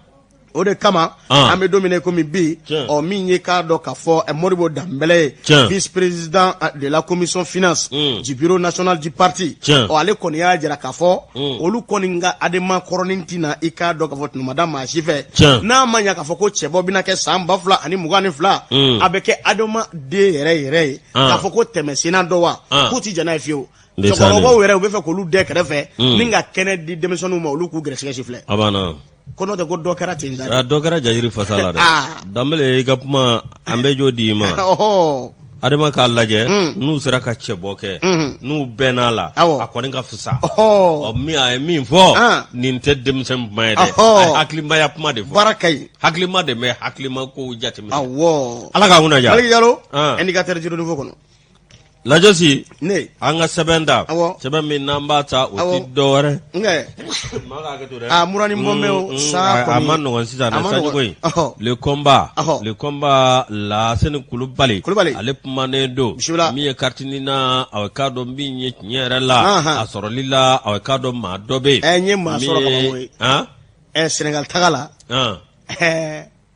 O de kama an bɛ don min na komi bi, ɔ min ye k'a dɔn k'a fɔ Modibo Danbɛlɛ ye, vice président de la commission finance du bureau national du parti, ɔ ale kɔni y'a jira k'a fɔ olu kɔni ka Adema kɔrɔnin tɛna i k'a dɔn k'a fɔ tɔnɔmada maa si fɛ. N'a ma ɲɛ k'a fɔ ko cɛbɔ bɛna kɛ san 2022, a bɛ kɛ Adema den yɛrɛ yɛrɛ ye, k'a fɔ ko tɛmɛsenna dɔ wa, k'u ti jɛn n'a ye fiyewu. Cɛkɔrɔbaw yɛrɛ, u bɛ fɛ k'olu dɛ kɛrɛfɛ ni ka kɛnɛ di denmisɛnninw ma, olu k'u gɛrɛsɛgɛ si filɛ. A banna. Ko n'o tɛ ko dɔ kɛra ten sa. Dɔ kɛra jajiri fasa la dɛ. Danbɛlɛ, i ka kuma an bɛ jo di i ma. Adama k'a lajɛ, n'u sera ka cɛbɔ kɛ, n'u bɛnn'a la, a kɔni ka fisa. Ɔ min a ye min fɔ, nin tɛ denmisɛn kuma ye dɛ, a ye hakilimaya kuma de fɔ. Baara ka ɲi. Hakilima de bɛ hakilima kow jateminɛ. Awɔ. Ala k'an kunna diya. Maliki Jalo, indicateur du renouveau kɔnɔ. Lajɔsi ne an ka sɛbɛn ta sɛbɛn min n'an b'a ta o tɛ dɔwɛrɛ mura ni bɔn sa a ma nɔgɔn sisan sanjiko in le combat le combat Laseni Kulubali Kulubali ale kumanen don min ye carte NINA a k'a dɔn min ye tiɲɛ yɛrɛ la a sɔrɔli la a k'a dɔn maa dɔ bɛ yen n ye maa sɔrɔ ɛ Sénégal taga la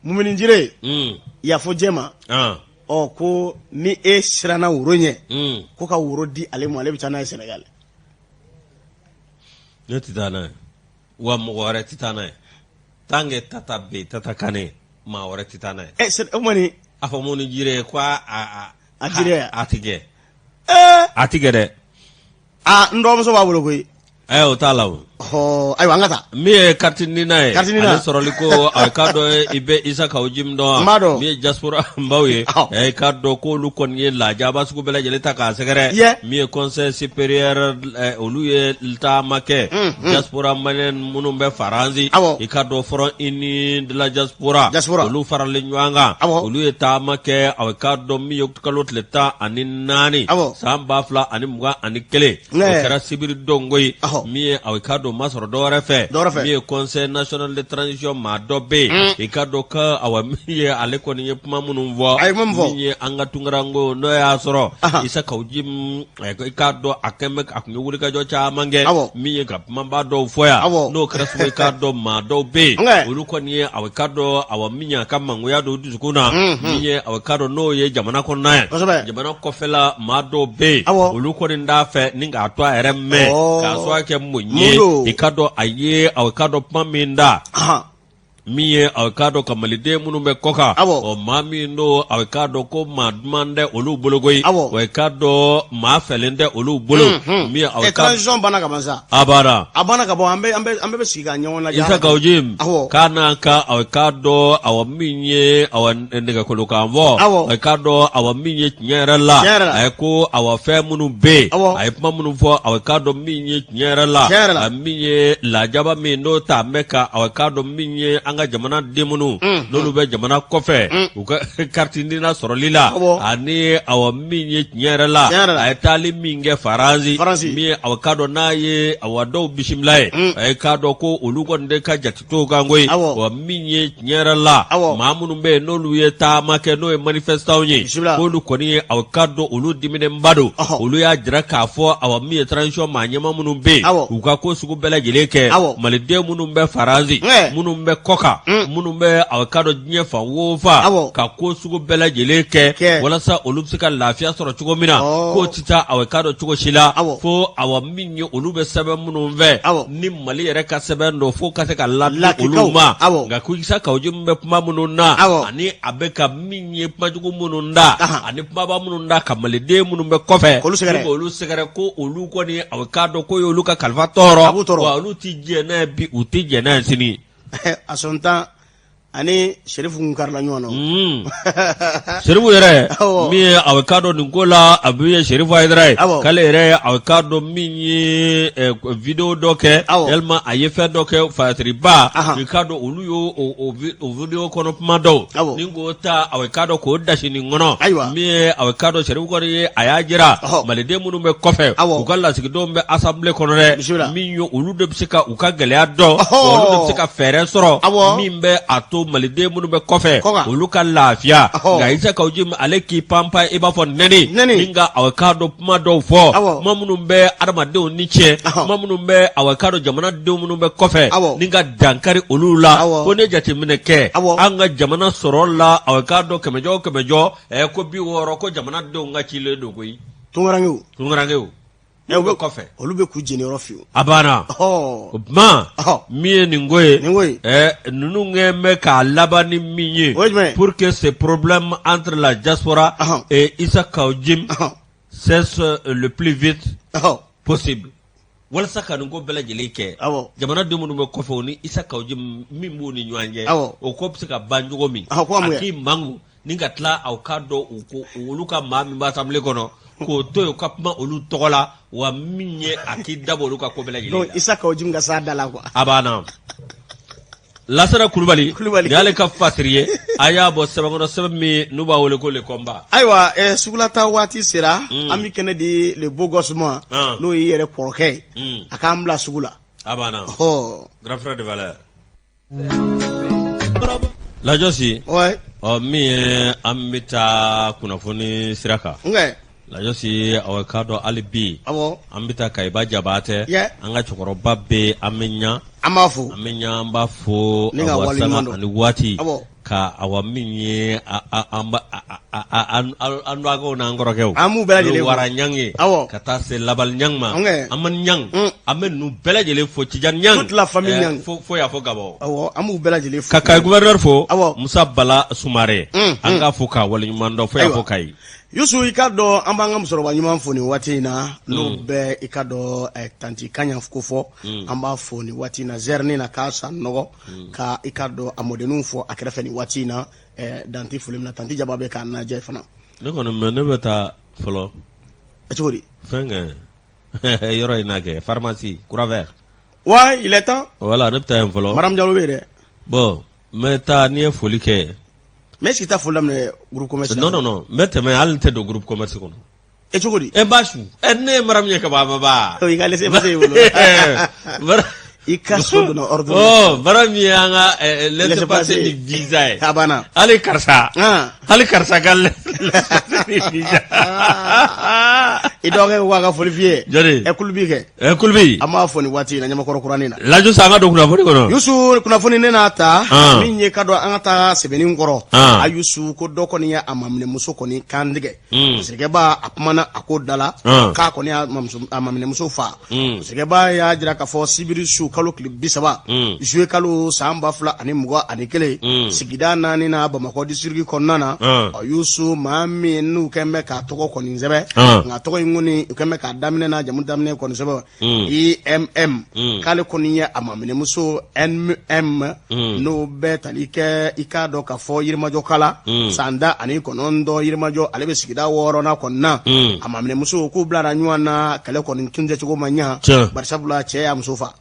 Mumini Jire yafo jɛma ɔ ko ni e siranna woro ɲɛ ko ka woro di ale ma ale bɛ taa n'a ye Sénégal ne tɛ taa n'a ye wa mɔgɔ wɛrɛ tɛ taa n'a ye tant que Tata bɛ yen Tata Kane maa wɛrɛ tɛ taa n'a ye ɛ o kɔni a fɔ Mumini Jire ko a a a tɛ kɛ a tɛ kɛ dɛ Aa n dɔgɔmuso b'a bolo koyi ɛ o t'a la o ɔ ayiwa an ka taa min ye carte NINA ye Carte NINA. ale sɔrɔli ko a k'a dɔn i bɛ Isa Kawu Jim dɔn N b'a dɔn. min ye diaspora baw ye Ɔhɔ. ɛ i k'a dɔn k'olu kɔni ye lajaba sugu bɛɛ lajɛlen ta k'a sɛgɛrɛ Yɛ. min ye conseil supérieur ɛ, olu ye taama kɛ diaspora malien minnu bɛ faransi Awɔ. i k'a dɔn front uni de la diaspora Diaspora. olu faralen ɲɔgɔn kan Awɔ. olu ye taama kɛ a k'a dɔn min ye kalo tile 14 Awɔ. san 2021 o kɛra sibiri don koyi min ye a k'a dɔn ma sɔrɔ dɔwɛrɛ fɛ min ye conseil national de transition maa dɔ bɛ yen mm. i k'a dɔn ka awa min ye ale kɔni ye kuma minnu fɔ min ye an ka tunkaranko n'o y'a sɔrɔ Isa Kawu Jim i k'a dɔn a kɛn bɛ a tun ye wulikajɔ caman kɛ min ye ka kumaba dɔw fɔ yan n'o kɛra sababu i k'a dɔn maa dɔw bɛ yen olu kɔni ye a k'a dɔn awa min ye a ka mangoya don dusukun na min ye a k'a dɔn n'o ye jamana kɔnɔna ye jamana kɔfɛla maa dɔw bɛ yen olu kɔni t'a fɛ ni k'a to a yɛrɛ mɛn k'a sɔrɔ kɛ mun ye i k'a dɔn a ye a k'a dɔn kuma min da min ye a k'a dɔn ka maliden minnu bɛ kɔkan ɔ maa min don a k'a dɔn ko maa duman tɛ olu bolo koyi wa i k'a dɔn maa fɛlen tɛ olu bolo min ye a transition banna ka ban sa a banna a banna ka bɔ an bɛɛ bɛ sigi ka ɲɔgɔn lajɛ Isa Kawu Jim k'a n'a ka a k'a dɔn awa min ye awa nɛgɛkolokan fɔ a k'a dɔn awa min ye tiɲɛ yɛrɛ la a ye ko awa fɛn minnu bɛ yen a ye kuma minnu fɔ a k'a dɔn min ye tiɲɛ yɛrɛ la a min ye lajaba min n'o ta bɛ ka a k'a dɔn min ye an ka jamana den minnu n'olu bɛ jamana kɔfɛ u ka carte NINA sɔrɔli la ani awa min ye tiɲɛ yɛrɛ la a ye taali min kɛ faransi min ye a k'a dɔn n'a ye awa dɔw bisimila ye a ye k'a dɔn ko olu kɔni de ka jate t'o kan koyi wa min ye tiɲɛ yɛrɛ la maa minnu bɛ yen n'olu ye taama kɛ n'o ye manifestants ye k'olu kɔni ye aw k'a dɔn olu diminenba don olu y'a jira k'a fɔ awa min ye transition maa ɲɛmaa minnu bɛ yen u ka ko sugu bɛɛ lajɛlen kɛ maliden minnu bɛ faransi minnu bɛ kɔkan minnu bɛ aw k'a dɔn diɲɛ fan o fan ka ko sugu bɛɛ lajɛlen kɛ walasa olu bɛ se ka lafiya sɔrɔ cogo min na k'o tɛ taa aw k'a dɔn cogo si la fo awa min ye olu bɛ sɛbɛn minnu fɛ ni mali yɛrɛ ka sɛbɛn don fo ka se ka laki olu ma nka ko Isa Kawu Jim bɛ kuma minnu na ani a bɛ ka min ye kumajugu minnu da ani kumaba minnu da ka maliden minnu bɛ kɔfɛ olu sɛgɛrɛ ko olu kɔni aw k'a dɔn k'o ye olu ka kalifa tɔɔrɔ wa olu tɛ jɛn n'a ye bi u tɛ jɛn n'a ye sini a sɔn tan ani Serifu kun karila ɲɔgɔn na Serifu yɛrɛ min ye a k'a dɔn nin ko la a bɛ ye Serifu Hayidara ye k'ale yɛrɛ a k'a dɔn min ye video dɔ kɛ yalima a ye fɛn dɔ kɛ fatiriba i k'a dɔn olu y'o o video kɔnɔ kuma dɔw ni k'o ta a k'a dɔn k'o dasi nin kɔnɔ ayiwa min ye a k'a dɔn Serifu kɔni ye a y'a jira maliden minnu bɛ kɔfɛ u ka lasigidenw bɛ assemblée kɔnɔ dɛ min ye olu de bɛ se ka u ka gɛlɛya dɔn olu de bɛ se ka fɛɛrɛ sɔrɔ min bɛ a to maliden minnu bɛ kɔfɛ olu ka lafiya nka Isa Kawu Jim ale k'i panpan i b'a fɔ nɛni ni ka a k'a dɔn kuma dɔw fɔ kuma minnu bɛ adamadenw ni tiɲɛ kuma minnu bɛ a k'a dɔn jamanadenw minnu bɛ kɔfɛ ni ka dankari olu la ko ne jateminɛ kɛ an ka jamana sɔrɔ la a k'a dɔn kɛmɛjɔ o kɛmɛjɔ ko 60 ko jamanadenw ka cilen don koyi tunkarankew tunkarankew u bɛ kɔfɛ olu bɛ k'u jeniyɔrɔ fin a banna o tuma min ye nin ko ye ninnu kɛ bɛ k'a laban ni min ye pour que ce problème entre la diaspora et Issa Kaou Djim cesse le plus vite possible walasa ka nin ko bɛɛ lajɛlen kɛ jamanaden minnu bɛ kɔfɛ o ni Issa Kaou Djim min b'u ni ɲɔgɔn cɛ o ko bɛ se ka ban cogo min a k'i manku ni ka tila aw k'a dɔn u ko olu ka maa min bɛ assemblée kɔnɔ k'o to yen ka kuma olu tɔgɔ la wa min ye a k'i dabɔ olu ka ko bɛɛ lajɛlen la. Donc Issa Kaou Djim ka s'a da la quoi. A banna. Lasana Kulubali Kulubali y'ale ka fasiri ye a y'a bɔ sɛbɛnkɔrɔ sɛbɛn min n'u b'a wele ko Le Combat. Ayiwa, sugulata waati sera. An bɛ kɛnɛ di le beau gosse ma, n'o y'i yɛrɛ kɔrɔkɛ ye, a k'an bila sugu la. A banna. Grand frère de valeur. Lajɔsi. Ouais. Ɔ, min ye an bɛ taa kunnafoni sira kan. Lajɔsi, aw k'a dɔn hali bi. Awɔ. An bɛ taa Kayiba Jabatɛ. Yeah. An ka cɛkɔrɔba bɛ an bɛ ɲa. An b'a fo. An bɛ ɲa, an b'a fo. Ni ka waleɲuman dɔn. Ani waati. Awɔ. Ka awa min ye an dɔgɔkɛw n'an kɔrɔkɛw. An b'u bɛɛ lajɛlen fo. Wara Ɲang ye. Awɔ. Ka taa se Labali Ɲang ma. Ɔnkɛ. Amani Ɲang. An bɛ ninnu bɛɛ lajɛlen fo, Tijani Ɲang. Toute la famille Ɲang. Fo y'a fɔ Gabɔ. Awɔ, an b'u bɛɛ lajɛlen fo. Ka Kayi gouverneur fo. Awɔ. Musa Bala Sumare. An k'a fo k'a waleɲuman dɔn fo y'a fɔ Kayi. Yusu, i k'a dɔn an b'an ka musokɔrɔba ɲuman fo nin waati in na, n'o bɛ i k'a dɔn tanti Kaɲa ko fɔ. An b'a fo nin waati in na zɛrini na k'a san nɔgɔ, ka i k'a dɔn a mɔdenninw fo a kɛrɛfɛ nin waati in na, dan tɛ foli min na. Tanti Jaba bɛ k'a lajɛ fana. Ne kɔni mɛ ne bɛ taa fɔlɔ. Cogo di? Fɛn kɛ yɔrɔ in na kɛ pharmacie Croix Vert. Ouais, il est temps. Voilà, ne bɛ taa yen fɔlɔ. Madame Jalo bɛ yen dɛ. Bon, n bɛ taa n'i ye foli kɛ. Mais est ce que i taa foli daminɛ groupe commerce? Non, non, non, n bɛ tɛmɛ hali n tɛ don groupe commerce kɔnɔ. E, cogo di? E b'a su ɛ, ne ye mara min ye ka ban, a ba. I ka laissez-passer y'i bolo. I ka so donna ordre. Ɔ, bara min ye an ka laissez-passer ni visa ye. A banna. Hali karisa. Hali karisa ka laissez-passer ni visa. I dɔgɔkɛ ko k'a ka foli f'i ye. Jɔni? Ɛ, Kulubi kɛ. Ɛ, Kulubi. An b'a fɔ nin waati in na Ɲamakɔrɔ kuranin na. Lajɔ sa, an ka don kunnafoni kɔnɔ. Yusu, kunnafoni ne n'a ta. Min ye ka dɔn an ka taa sɛbɛnni kɔrɔ. A Yusu, ko dɔ kɔni ye a maminɛmuso kɔni kan tigɛ. Masakɛba a kumana a ko da la k'a kɔni y'a maminɛmuso faa. Masakɛba y'a jira k'a fɔ sibiri su kalo tile 30 juillet kalo san 2021, sigida naani na, Bamakɔ district kɔnɔna na. Ɔ Yusu, maa min n'u kɛn bɛ k'a tɔgɔ kɔni sɛbɛn, nka tɔgɔ in kɔni u kɛn bɛ k'a daminɛ n'a jamu daminɛ kɔni sɛbɛn IMM, k'ale kɔni ye a maminɛmuso NM, n'o bɛ tali kɛ i k'a dɔn k'a fɔ Yirimajɔ kala, san 19, Yirimajɔ, ale bɛ sigida wɔɔrɔnan kɔni na. A maminɛmuso k'u bilara ɲɔgɔn na, kɛlɛ kɔni kuncɛcogo ma ɲa, barisabula cɛ y'a muso faa.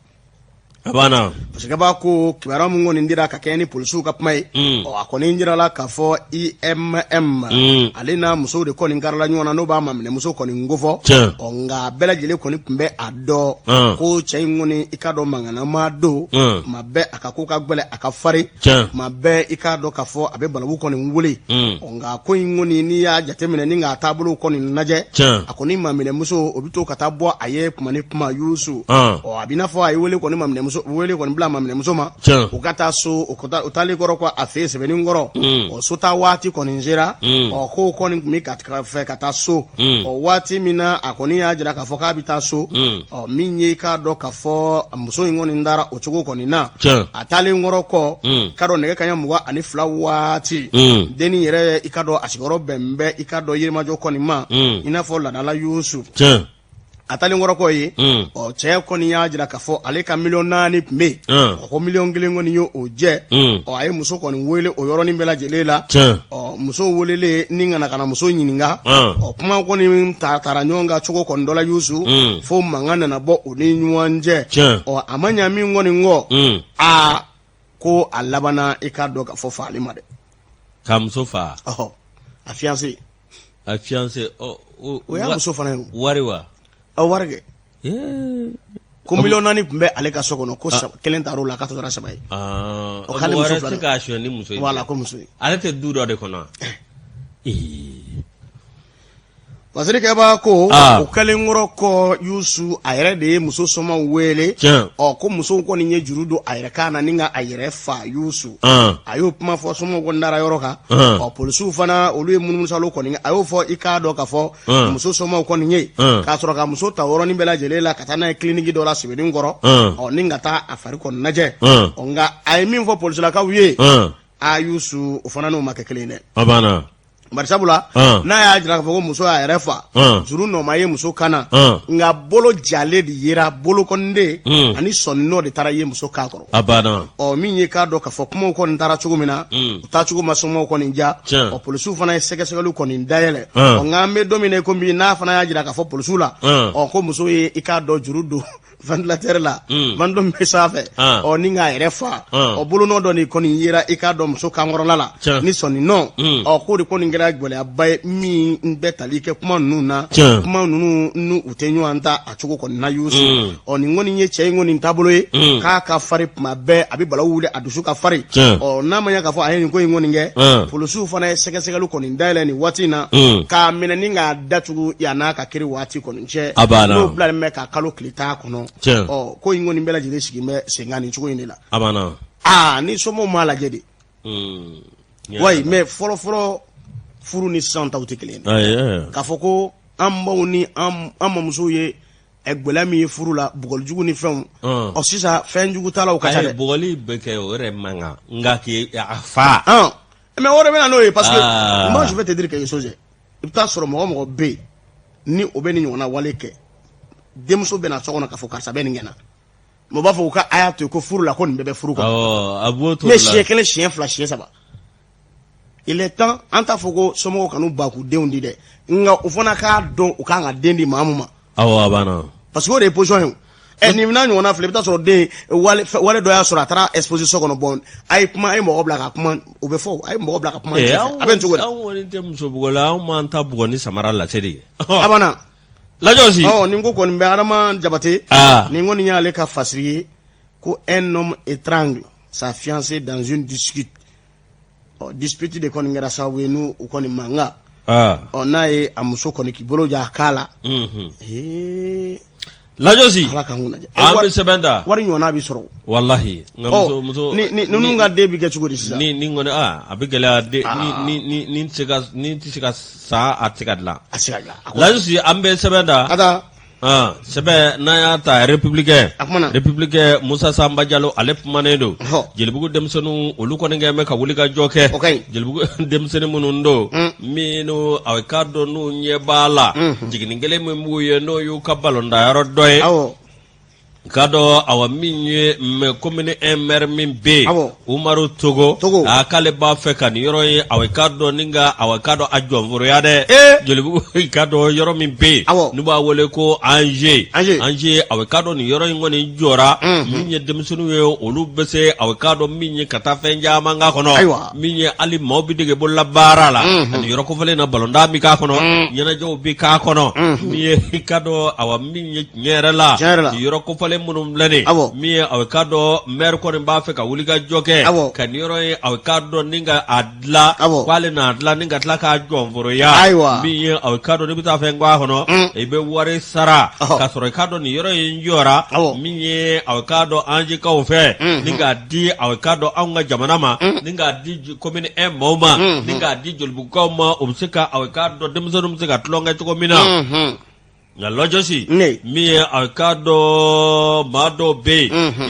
A banna. Masakɛba ko kibaruya min kɔni dira ka kɛɲɛ ni polisiw ka kuma ye, ɔ, a kɔni jirala k'a fɔ IMM, ale n'a musow de kɔni karila ɲɔgɔn na, n'o b'a maminɛmuso kɔni kofɔ. Ɔ, nka bɛɛ lajɛlen kɔni tun bɛ a dɔn ko cɛ in kɔni, i k'a dɔn, mankanama don. Tuma bɛɛ a ka ko ka gɛlɛn, a ka farin. Tuma bɛɛ i k'a dɔn k'a fɔ a bɛ balawu kɔni wuli. Ɔ, nka ko in kɔni, n'i y'a jateminɛ ni k'a taabolo kɔni lajɛ, a kɔni maminɛmuso o bɛ to ka taa bɔ a ye kuma ni kuma, Yusu. Ɔ, a b'i n'a fɔ a ye wele kɔni maminɛmuso wele kɔni bila maminɛmuso ma u ka taa so. O taalen kɔrɔ ko a fɛ yen sɛbɛnni kɔrɔ, ɔ, so taa waati kɔni sera. Ɔ, ko kɔni tun bɛ ka fɛ ka taa so. Ɔ, waati min na a kɔni y'a jira k'a fɔ k'a bɛ taa so, ɔ, min ye i k'a dɔn k'a fɔ muso in kɔni taara o cogo kɔni na. A taalen kɔrɔ kɔ k'a dɔn nɛgɛ kanɲɛ 22 waati, dennin yɛrɛ, i k'a dɔn a sigiyɔrɔ bɛn bɛ i k'a dɔn Yirimajɔ kɔni ma, i n'a fɔ laadala, Yusu. A taalen kɔrɔ kɔ ye, ɔ, cɛ kɔni y'a jira k'a fɔ ale ka miliyɔn 4 tun bɛ yen, ɔ, ko miliyɔn 1 kɔni ye o jɛ. Ɔ, a ye muso kɔni wele o yɔrɔnin bɛɛ lajɛlen la. Ɔ, muso welelen ni ka na muso ɲininka, ɔ, kuma kɔni taara ɲɔgɔn kan cogo kɔni dɔ la, Yusu, fo mankan nana bɔ u ni ɲɔgɔn cɛ. Ɔ, a ma ɲa min kɔni kɔ, aa, ko a labanna i k'a dɔn k'a fɔ faali ma dɛ. Ka muso faa? Ɔhɔ, a fiancé. A fiancé. O y'a muso fana ye. Wari wa? A wari kɛ. Ko miliyɔn 4 tun bɛ ale ka so kɔnɔ, ko kelen taar'o la, k'a tɔ tora saba ye. O k'ale muso fila tɛ k'a suɲɛ ni muso ye. Voilà, ko muso ye. Ale tɛ du dɔ de kɔnɔ. Masirikɛba ko o kɛlen kɔrɔ kɔ, Yusu, a yɛrɛ de ye muso somaw wele. Ɔ, ko musow kɔni ye juru don a yɛrɛ kan na ni ka a yɛrɛ fa, Yusu. A y'o kuma fɔ, somaw kɔni dara yɔrɔ kan. Ɔ, polisiw fana, olu ye munumunusalo kɔni, a y'o fɔ i k'a dɔn k'a fɔ muso somaw kɔni ye k'a sɔrɔ ka muso ta yɔrɔnin bɛɛ lajɛlen la ka taa n'a ye kiliniki dɔ la Sebeninkɔrɔ, ɔ, ni ka taa a fari kɔni lajɛ. Ɔ, nka a ye min fɔ polisilakaw ye, a Yusu, o fana n'o ma kɛ kelen ye dɛ. A banna. Bari sabula n'a y'a jira k'a fɔ ko muso y'a yɛrɛ fa juru nɔ ma ye muso kan na nka bolo jalen de yera bolokɔniden ani sɔnin nɔ de taara ye muso kan kɔrɔ a banna ɔ min ye k'a dɔn k'a fɔ kumaw kɔni taara cogo min na u taacogo ma somɔgɔw kɔni diya ɔ polisiw fana ye sɛgɛsɛgɛliw kɔni dayɛlɛ ɔ nka an bɛ don min na i ko bi n'a fana y'a jira k'a fɔ polisiw la ɔ ko muso ye i k'a dɔn juru don ventilateur la ventilo min bɛ sanfɛ ɔ ni k'a yɛrɛ fa ɔ bolonɔ dɔ nin kɔni yera i k'a dɔn muso kankɔrɔla la ni sɔnin nɔ ɔ k'o de kɔni kɛra gɛlɛyaba ye min bɛ tali kɛ kuma ninnu na kuma ninnu n'u u tɛ ɲɔgɔn ta a cogo kɔni na Yusu ɔ nin kɔni ye cɛ in kɔni taabolo ye k'a ka farin tuma bɛɛ a bɛ balawu wuli a dusu ka farin ɔ n'a ma ɲɛ k'a fɔ a ye nin ko in kɔni kɛ polisiw fana ye sɛgɛsɛgɛli kɔni dayɛlɛ nin waati in na k'a minɛ ni k'a datugu yann'a ka kiri waati kɔni cɛ n'o bilalen bɛ ka kalo tile tan kɔnɔ ɔ ko in kɔni bɛɛ lajɛlen sigi bɛ sen kan nin cogo in de la a banna aa ni somɔgɔw m'a lajɛ de wayi mais fɔlɔ fɔlɔ furu ni sisan taw tɛ kelen ye k'a fɔ ko an baw ni an mamusow ye gɛlɛya min ye furu la bugɔlijugu ni fɛnw ɔ sisan fɛn jugu talaw ka ca dɛ bugɔli bɛ kɛ o yɛrɛ man kan nka k'i a fa mais o de bɛ na n'o ye parce que moi je vais te dire quelque chose i bɛ taa sɔrɔ mɔgɔ mɔgɔ bɛ yen ni o bɛ nin ɲɔgɔnna wale kɛ denmuso bɛ na so kɔnɔ k'a fɔ karisa bɛ nin kɛ n na mais u b'a fɔ ko a y'a to yen ko furu la ko nin bɛɛ bɛ furu kɔnɔ a b'o to mais siɲɛ kelen siɲɛ fila siɲɛ saba il est temps an t'a fɔ ko somɔgɔw kan'u ban k'u denw di dɛ nka u fana k'a dɔn u kan ka den di maa mun ma awɔ a banna parce que o de ye position ye o ɛ nin n'a ɲɔgɔnna filɛ i bɛ taa sɔrɔ den wale dɔ y'a sɔrɔ a taara exposer so kɔnɔ bon a ye kuma a ye mɔgɔ bila ka kuma o bɛ fɔ a ye mɔgɔ bila ka kuma cɛ fɛ a bɛ nin cogo di anw kɔni tɛ muso bugɔla anw b'an ta bugɔ ni samara lase de ye a banna lajɔsi ɔ nin ko kɔni bɛ Adama Jabate nin kɔni y'ale ka fasiri ye ko un homme étrangle sa fiancée dans une dispute ɔ dispute de kɔni kɛra sababu ye n'u u kɔni mankan ɔ n'a ye a muso kɔni k'i bolo ja a kan la ee lajɔsi ala k'an kunna diya an bɛ sɛbɛn ta wari ɲɔgɔnna bɛ sɔrɔ walahi nka muso muso ni ni ninnu ka den bɛ kɛ cogo di sisan ni ni kɔni aa a bɛ gɛlɛya den ni ni ni tɛ se ka ni tɛ se ka sa a tɛ se ka dilan a tɛ se ka dilan lajɔsi an bɛ sɛbɛn ta ka taa Sɛbɛn n'an y'a ta républicain A kumana. républicain Musa Sanba Jalo ale kumanen don Ɔhɔ. Jelibugu denmisɛnninw olu kɔni kɛlen bɛ ka wuli ka jɔ kɛ O ka ɲi. Jelibugu denmisɛnnin minnu don minnu a k'a dɔn n'u ɲɛ b'a la jiginni kelen min b'u ye n'o y'u ka balɔntanyɔrɔ dɔ ye Awɔ. k'a dɔn awa min ye mais commune 1 maire min bɛ yen Awɔ. Umaru Togo Togo. a k'ale b'a fɛ ka nin yɔrɔ ye awa k'a dɔn ni ka awa k'a dɔn a jɔnforoya dɛ Ee. Jelibugu i k'a dɔn yɔrɔ min bɛ yen Awɔ. n'u b'a wele ko Ange Ange. Ange awa k'a dɔn nin yɔrɔ in kɔni jɔra min ye denmisɛnninw ye olu bɛ se awa k'a dɔn min ye ka taa fɛn caman k'a kɔnɔ Ayiwa. min ye hali maaw bɛ dege bolola baara la ani yɔrɔ kofɔlen na balontan bɛ k'a kɔnɔ ɲɛnajɛw bɛ k'a kɔnɔ min ye i k'a dɔn awa min ye tiɲɛ yɛrɛ la Tiɲɛ yɛrɛ la. nin yɔrɔ kofɔlen minnu filɛ nin Awɔ. min ye awa k'a dɔn maire kɔni b'a fɛ ka wuli ka jɔ kɛ Awɔ. ka nin yɔrɔ ye awa k'a dɔn ni ka a dilan Awɔ. k'ale n'a dilan ni ka tila k'a jɔnforoya Ayiwa. min ye awa k'a dɔn n'i bɛ taa fɛn k'a kɔnɔ i bɛ wari sara Ɔhɔ. k'a sɔrɔ i k'a dɔn nin yɔrɔ in jɔra Awɔ. min ye awa k'a dɔn Angekaw fɛ ni k'a di awa k'a dɔn anw ka jamana ma ni k'a di commune 1 maaw ma ni k'a di Jolibugukaw ma o bɛ se ka awa k'a dɔn denmisɛnninw bɛ se ka tulon kɛ cogo min na nka lɔjɔsi Ne. min ye a k'a dɔn maa dɔw bɛ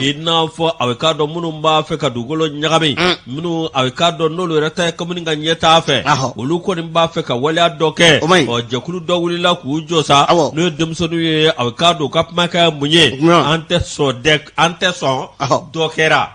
yen i n'a fɔ a k'a dɔn minnu b'a fɛ ka dugukolo ɲagami minnu a k'a dɔn n'olu yɛrɛ ta ye commune ka ɲɛtaa fɛ Ahɔ. olu kɔni b'a fɛ ka waleya dɔ kɛ O man ɲi. ɔ jɛkulu dɔ wulila k'u jɔ sa Awɔ. n'o ye denmisɛnninw ye a k'a dɔn u ka kumakan ye mun ye Jumɛn? an tɛ sɔn dɛ an tɛ sɔn Ahɔ. dɔ kɛra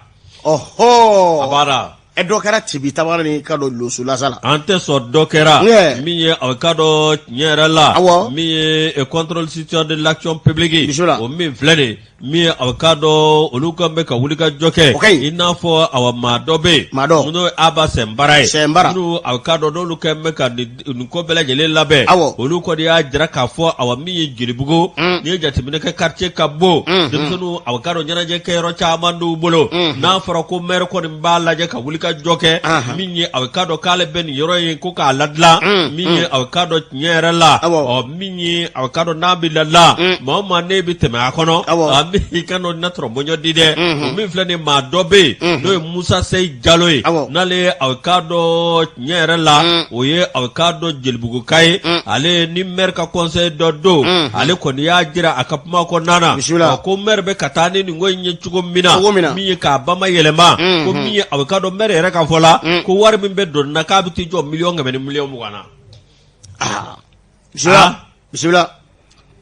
Ɔhɔ a b'a ɛ dɔ kɛra tibi tabara ni ka dɔn losolasa la an tɛ sɔn dɔ kɛra Yeah. min ye a k'a dɔn tiɲɛ yɛrɛ la Awɔ. min ye contrôle citoyen de l'action publique Bisimila. o min filɛ nin min ye a k'a dɔn olu kan bɛ ka wuli ka jɔ kɛ O ka ɲi. i n'a fɔ awa maa dɔ bɛ yen Maa dɔ. n'o ye Aba Sɛnbara ye Sɛnbara. minnu a k'a dɔn n'olu kɛn bɛ ka nin ko bɛɛ lajɛlen labɛn Awɔ. olu kɔni y'a jira k'a fɔ awa min ye Jelibugu n'i ye jateminɛ kɛ quartier ka bon denmisɛnninw a k'a dɔn ɲɛnajɛ kɛyɔrɔ caman d'u bolo n'a fɔra ko maire kɔni b'a lajɛ ka wuli ka jɔ kɛ min ye a k'a dɔn k'ale bɛ nin yɔrɔ in ko k'a ladilan min ye a k'a dɔn tiɲɛ yɛrɛ la ɔ min ye a k'a dɔn n'a bɛ ladilan maa o maa n'e bɛ tɛmɛ a kɔnɔ a bɛ i ka n'o natɔrɔmɔɲɔ di dɛ o min filɛ nin maa dɔ bɛ yen n'o ye Musa Seyi Jalo ye n'ale a k'a dɔn tiɲɛ yɛrɛ la o ye a k'a dɔn Jelibuguka ye ale ni maire ka conseil dɔ don ale kɔni y'a jira a ka kuma kɔnɔna na ko maire bɛ ka taa ni nin ko in ye cogo min na min ye k'a bamayɛlɛma ko min ye a k'a dɔn maire maire yɛrɛ ka fɔ la ko wari min bɛ don na k'a bɛ t'i jɔ 120 miliyɔn na. Aa, bisimila, bisimila.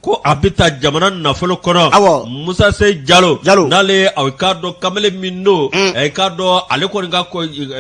Ko a bɛ taa jamana nafolo kɔnɔ. Musa Sey Jalo. Jalo. N'ale ye a k'a dɔn kamalen min don. A k'a dɔn ale kɔni ka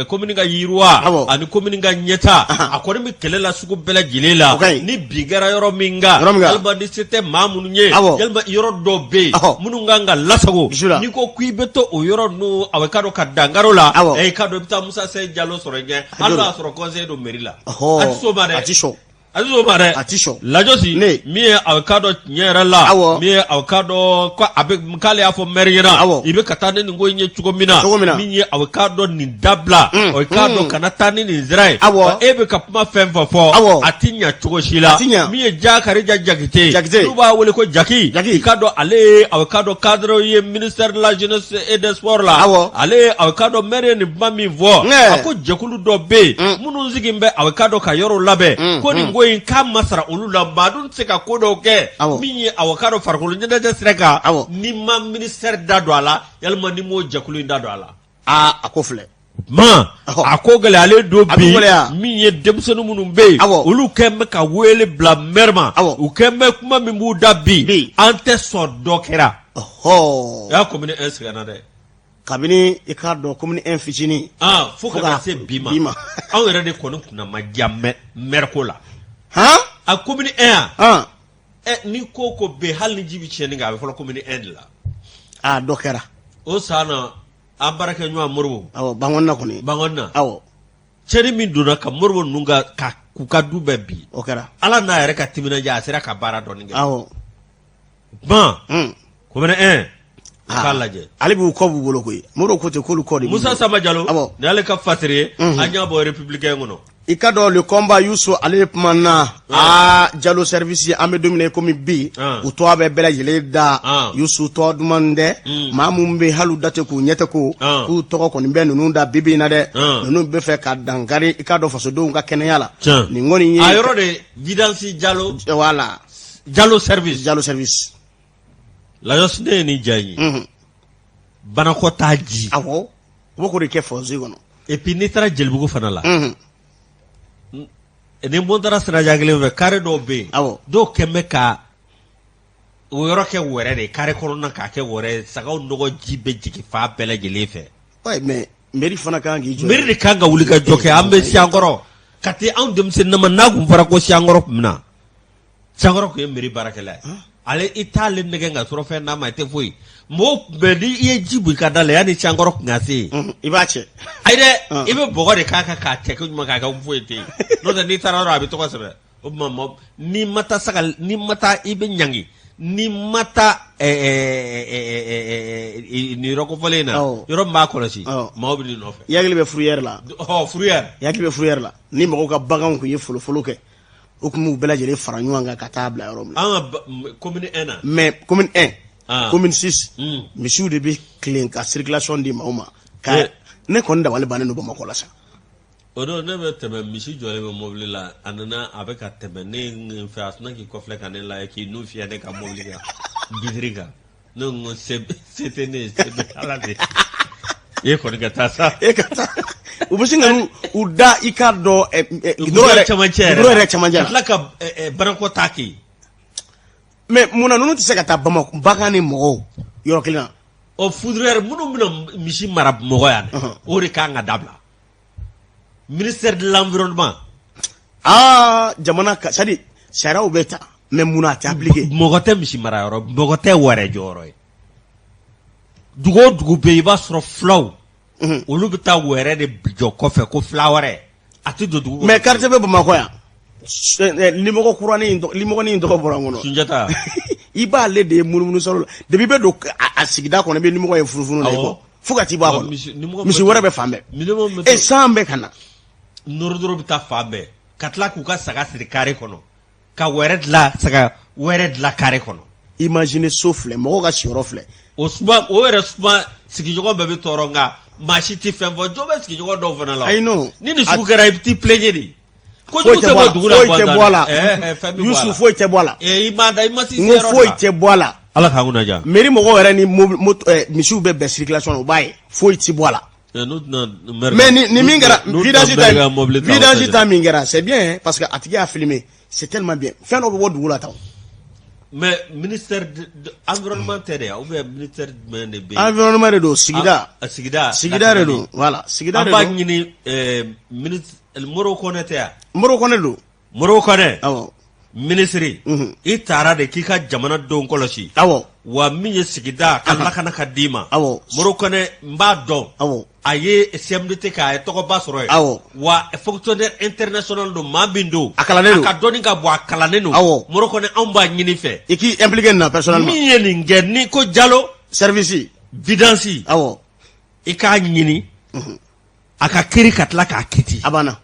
commune ka yiriwa. Ani commune ka ɲɛta. A kɔni bɛ kɛlɛ la sugu bɛɛ lajɛlen la. O ka ɲi. Ni bin kɛra yɔrɔ min kan. Yɔrɔ min kan. Walima ni se tɛ maa minnu ye. Walima yɔrɔ dɔw bɛ yen. Minnu kan ka lasago. Bisimila. N'i ko k'i bɛ to o yɔrɔ ninnu a k'a dɔn ka dankari o la. E k'a dɔn i bɛ taa Musa Sey Jalo sɔrɔ yen. Hali n'a y'a sɔrɔ conseiller don mairie la. A tɛ sɔn o ma dɛ. A ti sɔn. A tɛ sɔn o ma dɛ. A ti sɔn. Lajɔsi. Ne. Min ye a k'a dɔn tiɲɛ yɛrɛ la. Min ye a k'a dɔn ko a bɛ k'ale y'a fɔ maire ɲɛna. I bɛ ka taa ni nin ko in ye cogo min na. Cogo min na. Min ye a k'a dɔn nin dabila. O k'a dɔn kana taa ni nin sira ye. E bɛ ka kuma fɛn fɛn fɔ. A ti ɲɛ cogo si la. A ti ɲɛ. Min ye Jakarija Jakite. Jakite. N'u b'a wele ko Jaki. Jaki. I k'a dɔn ale ye a k'a dɔn cadre ye ministère de la jeunesse et des sports la. Ale ye a k'a dɔn maire ye nin kuma min fɔ. A ko jɛkulu dɔ bɛ yen. Minnu sigilen bɛ a k'a dɔn ka yɔrɔ labɛn. Ko nin ko in k'a ma sara olu la maa dun tɛ se ka ko dɔw kɛ. Min ye a k'a dɔn farikolo ɲɛnajɛ sira kan. N'i ma ministère da don a la yalima n'i m'o jɛkulu in da don a la. Aa, a ko filɛ. Ma a ko gɛlɛyalen don A bɛ bi gɛlɛya. min ye denmisɛnnin minnu bɛ yen. Olu kɛn bɛ ka wele bila maire ma. U kɛn bɛ kuma min b'u da bi. Bi. An tɛ sɔn dɔ kɛra. I y'a commune 1 sɛgɛnna dɛ. Kabini i k'a dɔn commune 1 fitinin. Ah, fo ka taa se bi ma. Bi ma. Anw yɛrɛ de kɔni kunna ma diya maire ko la. Han. A commune 1 yan. Ɛ, ni ko ko bɛ yen, hali ni ji bɛ tiɲɛni kɛ, a bɛ fɔlɔ commune 1 de la. Aa, dɔ kɛra. O san na an baarakɛɲɔgɔn Moribo. Awɔ, Bankɔnina kɔni. Bankɔnina. Tiɲɛni min donna ka Moribo ninnu ka k'u ka du bɛɛ bin. O kɛra. Ala n'a yɛrɛ ka timinandiya, a sera ka baara dɔɔni kɛ. Ban commune 1 u k'a lajɛ. Ale b'u kɔ b'u bolo koyi, Moribo ko ten k'olu kɔ de b'u Musa bolo. Samba Jalo. Nin y'ale ka fasiri ye. An y'a bɔ Républicain kɔnɔ. I ka dɔn le combat Youssou, ale de kuma na. Aa, Jalo service, an bɛ don min na i komi bi, u tɔgɔ bɛ bɛɛ lajɛlen da. Youssou, tɔgɔ duman dɛ. Maa minnu bɛ hali u da tɛ k'u ɲɛ tɛ ko k'u tɔgɔ kɔni bɛ ninnu da bi bi in na dɛ. Ninnu bɛ fɛ ka dankari i ka dɔn fasodenw ka kɛnɛya la. Nin kɔni ye A yɔrɔ de vidange Jalo. Voilà. Jalo service. Jalo service. Lajɔsi, ne ye nin ja in ye. Banakɔtaa ji. Awɔ, u bɛ k'o de kɛ fosse kɔnɔ. Et puis n'i taara Jelibugu fana la. Ni bon taara siraja kelen fɛ, carré dɔw bɛ yen. Dɔw kɛn bɛ ka o yɔrɔ kɛ wɛrɛ de ye, carré kɔnɔna k'a kɛ wɛrɛ ye, sagaw nɔgɔ ji bɛ jigin fan bɛɛ lajɛlen fɛ. Ouais, mais mairie fana kan k'i jɔ. Mairie de kan ka wuli ka jɔ kɛ. An bɛ Siankɔrɔ ka te anw denmisɛnnin ma, n'a kun fɔra ko Siankɔrɔ tun bɛ na, Siankɔrɔ tun ye mairie baarakɛla ye. Ale i t'ale nɛgɛ ka sɔrɔ fɛn d'a ma, i tɛ foyi. Mɔgɔw tun bɛ ni i ye ji bɔn i ka da la, yanni Siankɔrɔ tun ka se yen. I b'a cɛ. Ayi dɛ, i bɛ bɔgɔ de k'a kan k'a cɛ ko ɲuman k'a kɛ foyi tɛ yen. N'o tɛ, n'i taara yɔrɔ a bɛ tɔgɔ sɛbɛn. O tuma mɔ n'i ma taa saga, n'i ma taa i bɛ ɲangi, n'i ma taa nin yɔrɔ kofɔlen in na, yɔrɔ min b'a kɔlɔsi, maaw bɛ n'i nɔfɛ. I hakili bɛ fourrière la. Ɔ, fourrière. I hakili bɛ fourrière la, ni mɔgɔw ka baganw tun ye folofolo kɛ, u tun b'u bɛɛ lajɛlen fara ɲɔgɔn kan ka taa bila yɔrɔ min na. An ka commune 1 na. Mais commune 1, commune 6, misiw de bɛ tilen ka circulation di maaw ma. Ka ne kɔni dabali bannen don Bamakɔ la sa. O don ne bɛ tɛmɛ, misi jɔlen bɛ mobili la, a nana a bɛ ka tɛmɛ ne n fɛ, a sinna k'i kɔfilɛ ka ne lajɛ k'i nun fiyɛ ne ka mobili kan, vitre kan. Ne ko se se tɛ ne ye, se bɛ Ala de ye. E kɔni ka taa sa. E ka taa, u bɛ sin ka u da i k'a dɔn goudron yɛrɛ cɛmancɛ yɛrɛ goudron yɛrɛ cɛmancɛ la. Ka tila ka banakɔtaa kɛ yen. Mais munna ninnu tɛ se ka taa Bamakɔ, bagan ni mɔgɔw yɔrɔ kelen na? Ɔ, fourrière minnu bɛna misi mara Bamakɔ yan dɛ, o de kan ka dabila. Ministère de l'environnement. Aa, jamana ka, c'est à dire sariyaw bɛ ta, mais munna a tɛ appliquer? Mɔgɔ tɛ misi mara yɔrɔ, mɔgɔ tɛ wɛrɛ jɔyɔrɔ ye. Dugu o dugu bɛ yen, i b'a sɔrɔ fulaw, olu bɛ taa wɛrɛ de jɔ kɔfɛ ko fula wɛrɛ a tɛ don dugu kɔnɔ. Mais quartier bɛ Bamakɔ yan, limɔgɔ kuranin, limɔgɔnin in tɔgɔ bɔra n kɔnɔ. Sunjata. I b'ale de ye munumunu salo la depuis i bɛ don a sigida kɔnɔ, i bɛ limɔgɔ ye funufunu na i kɔ fo ka t'i bɔ a kɔnɔ. Misi wɛrɛ bɛ fan bɛɛ e san bɛ ka na. Nɔrɔ bɛ taa fan bɛɛ ka tila k'u ka saga siri carré kɔnɔ ka wɛrɛ dilan, saga wɛrɛ dilan carré kɔnɔ. Imagine, so filɛ, mɔgɔw ka siyɔrɔ filɛ. O suma, o yɛrɛ suma, sigiɲɔgɔn bɛɛ bɛ tɔɔrɔ, nka maa si tɛ fɛn fɔ. Jo bɛ sigiɲɔgɔn dɔw fana la. Ayi non. Ni nin sugu kɛra, i bɛ t'i plaigner de. Foyi tɛ bɔ a la, foyi tɛ bɔ a la Yusu, foyi tɛ bɔ a la. I ma da, i ma n ko foyi tɛ bɔ a la. Ala k'an kunna diya. Mairie mɔgɔw yɛrɛ ni misiw bɛ bɛn circulation na, u b'a ye foyi tɛ bɔ a la. Mais ni min kɛra vidange ta, vidange ta min kɛra, c'est bien parce que a tigi y'a filmé, c'est tellement bien. Fɛn dɔ bɛ bɔ dugu la tan. Mais ministère de environnement tɛ de, ou bien ministère jumɛn de bɛ yen? Environnement de don, sigida. Sigida. Sigida de don, voilà, sigida de don. An b'a ɲini ministre Modibo Kɔnɛ tɛ yan? Modibo Kɔnɛ don. Modibo Kɔnɛ. Awɔ. Minisiri, i taara de k'i ka jamanadenw kɔlɔsi. Awɔ. Wa min ye sigida ka lakana ka d'i ma. Awɔ. Modibo Kɔnɛ, n b'a dɔn. Awɔ. A ye CMDT kɛ, a ye tɔgɔba sɔrɔ yen. Awɔ. Wa fonctionnaire international don, maa min don. A kalannen don. A ka dɔnni ka bon, a kalannen don. Awɔ. Modibo Kɔnɛ, anw b'a ɲini fɛ. I k'i impliqué nin na personnellement. Min ye nin kɛ, ni ko Jalo. Service. Vidange. Awɔ. I k'a ɲini. A ka kiri ka tila k'a kiti. A banna.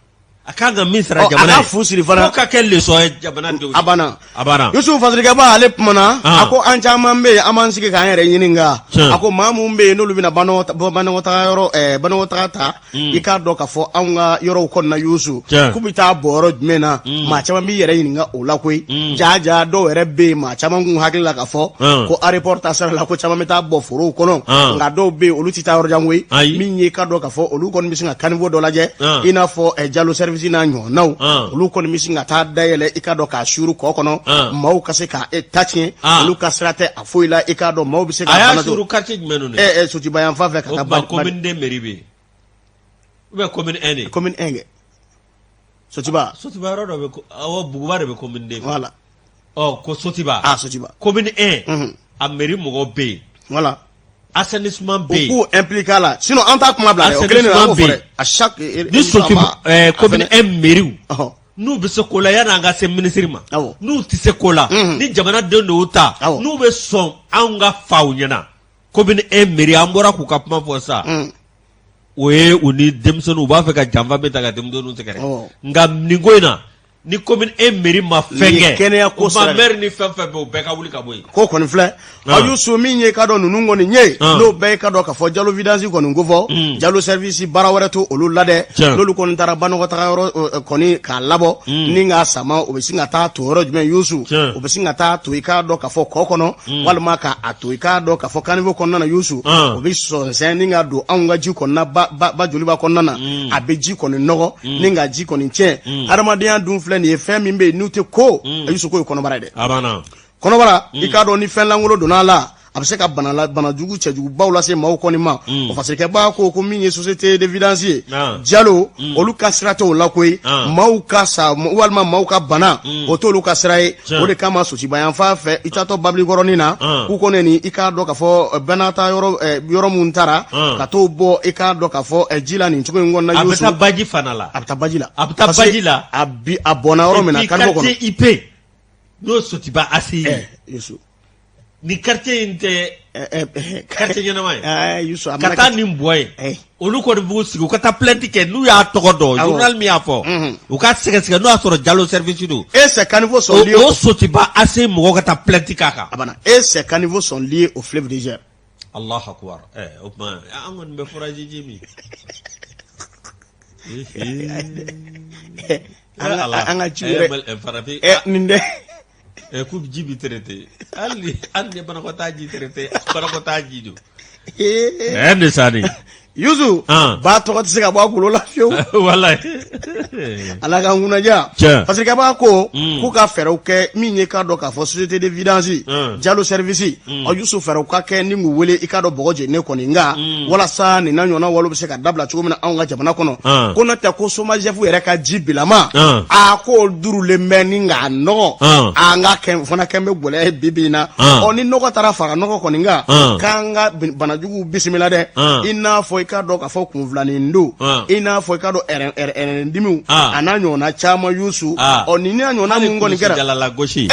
A kan ka min sara jamana ye. A ka fu siri fana. F'o ka kɛ leçon ye jamanadenw ye. A banna. A banna. Yusufu Fasirikɛba ale kumana. A ko an caman bɛ yen, an b'an sigi k'an yɛrɛ ɲininka. A ko maa minnu bɛ yen n'olu bɛna banakɔtaga yɔrɔ banakɔtaga ta. I k'a dɔn k'a fɔ anw ka yɔrɔw kɔnɔna Yusu. K'u bɛ taa bɔ yɔrɔ jumɛn na. Maa caman b'i yɛrɛ ɲininka o la koyi. Jaa jaa dɔw yɛrɛ bɛ yen, maa caman kun hakili la k'a fɔ ko aéroport ta sira la ko caman bɛ taa bɔ forow kɔnɔ. Nka dɔw bɛ yen, olu tɛ taa yɔrɔ jan koyi. Min ye i k'a dɔn k'a fɔ olu kɔni bɛ sin ka caniveau dɔ lajɛ. I n'a fɔ Jalo service n'a ɲɔgɔnnaw. Olu kɔni bɛ sin ka taa dayɛlɛ i k'a dɔn k'a suuru kɔ kɔnɔ. Maaw ka se ka ta tiɲɛ. Olu ka sira tɛ a foyi la, i k'a dɔn maaw bɛ se ka. A y'a suuru quartier jumɛn ninnu? Sotiba yan fan fɛ ka taa. Commune 2 mairie bɛ yen ou bien commune 1 de? Commune 1 kɛ. Sotiba. Sotiba yɔrɔ dɔ bɛ, awɔ, Buguba de bɛ commune 2. Voilà. Ɔ ko Sotiba. Ah, Sotiba. Commune 1. A mairie mɔgɔw bɛ yen. Voilà. Assainissement bɛ yen. U k'u impliqué a la, sinon an t'a kuma bila dɛ. O kelen de la, an b'o fɔ dɛ. À chaque. Ni Sotiba commune 1 mairie. N'u bɛ se ko la yanni an ka se minisiri ma. Awɔ. N'u tɛ se ko la. Ni jamanadenw de y'u ta. Awɔ. N'u bɛ sɔn anw ka faw ɲɛna. Commune 1 mairie, an bɔra k'u ka kuma fɔ sisan. O ye u ni denmisɛnninw u b'a fɛ ka janfa min ta ka denmisɛnninw sɛgɛrɛ. Nka nin ko in na, ni commune 1 mairie ma fɛn kɛ, kɛnɛya ko sira maire ni fɛn fɛn bɛ, o bɛɛ ka wuli ka bɔ yen. Ko kɔni filɛ, Ayusu, min ye ka dɔn ninnu kɔni ye, n'o bɛɛ ye ka dɔn k'a fɔ Jalo vidange kɔni ko fɔ Jalo service, baara wɛrɛ to olu la dɛ. N'olu kɔni taara banakɔtaga yɔrɔ kɔni k'a labɔ ni k'a sama, u bɛ sin ka taa to yɔrɔ jumɛn Yusu? U bɛ sin ka taa to i k'a dɔn k'a fɔ kɔ kɔnɔ, walima k'a to i k'a dɔn k'a fɔ caniveau kɔnɔna na Yusu. O bɛ sɔnsɛn ni ka don anw ka ji kɔnɔna ba joliba kɔnɔna na, a bɛ ji kɔni nɔgɔ ni ka ji kɔni tiɲɛ. Hadamadenya dun filɛ nin ye, fɛn min bɛ yen n'u tɛ ko, Yusu, k'o ye kɔnɔbara ye dɛ. Kɔnɔbara, i k'a dɔn ni fɛn lankolon donna a la, a bɛ se ka bana banajugu cɛjugubaw lase maaw kɔni ma. O fasirikɛba ko min ye société de vidange ye Jalo, olu ka sira t'o la koyi. Maaw ka sa walima maaw ka bana, o t'olu ka sira ye. O de kama Sotiba yan fan fɛ, i taatɔ Babilikɔrɔnin na, k'u kɔni ni i k'a dɔn k'a fɔ banata yɔrɔ yɔrɔ min taara ka t'o bɔ, i k'a dɔn k'a fɔ ji la nin cogo in kɔnɔna. A bɛ taa baji fana la. A bɛ taa baji la. A bɛ taa baji la. A bi a bɔnna yɔrɔ min na, caniveau kɔnɔ. Quartier IP n'o Sotiba ACI ye. Yusu. Ni quartier in tɛ quartier ɲɛnama ye. Yusu, a ka taa nin bɔ yen. Olu kɔni b'u sigi, u ka taa plainte kɛ n'u y'a tɔgɔ dɔn. Journal min y'a fɔ. U ka sɛgɛsɛgɛ n'o y'a sɔrɔ Jalo service don. Et ces caniveaux sont liés. O Sotiba ACI mɔgɔw ka taa plainte k'a kan. A banna. Et ces caniveaux sont liés au fleuve Niger. Allahu akbar. O tuma an kɔni bɛ forage ji min. An ka ji yɛrɛ farafin nin dɛ. K'u ji bi traité, hali ni banakɔtaa ji traité, banakɔtaa ji don. Ne sani. Yusu, ba tɔgɔ tɛ se ka bɔ a golo la fiyewu. Walayi. Ala k'an kunnaja. Parce que b'a ko k'u ka fɛɛrɛw kɛ min ye k'a dɔn k'a fɔ société de vidange Jalo service, ɔ Yusu, fɛɛrɛw ka kɛ ni k'u wele i k'a dɔn bɔgɔ jeninen kɔni nka walasa nin n'a ɲɔgɔnna walew bɛ se ka dabila cogo min na anw ka jamana kɔnɔ. Ko n'o tɛ ko SOMAGEP yɛrɛ ka ji bilama, a ko durulen bɛ ni k'a nɔgɔ, an ka kɛ fana kɛn bɛ gɛlɛya ye bi bi in na. Ɔ ni nɔgɔ taara fara nɔgɔ kɔni kan, k'an ka banajuguw bisimila dɛ, i n'a fɔ i k'a dɔn k'a fɔ kunfilanin don, i n'a fɔ i k'a dɔn ɛrɛndimiw a n'a ɲɔgɔnna caman Yusu. Ɔ nin n'a ɲɔgɔnna mun kɔni kɛra jalalagosi.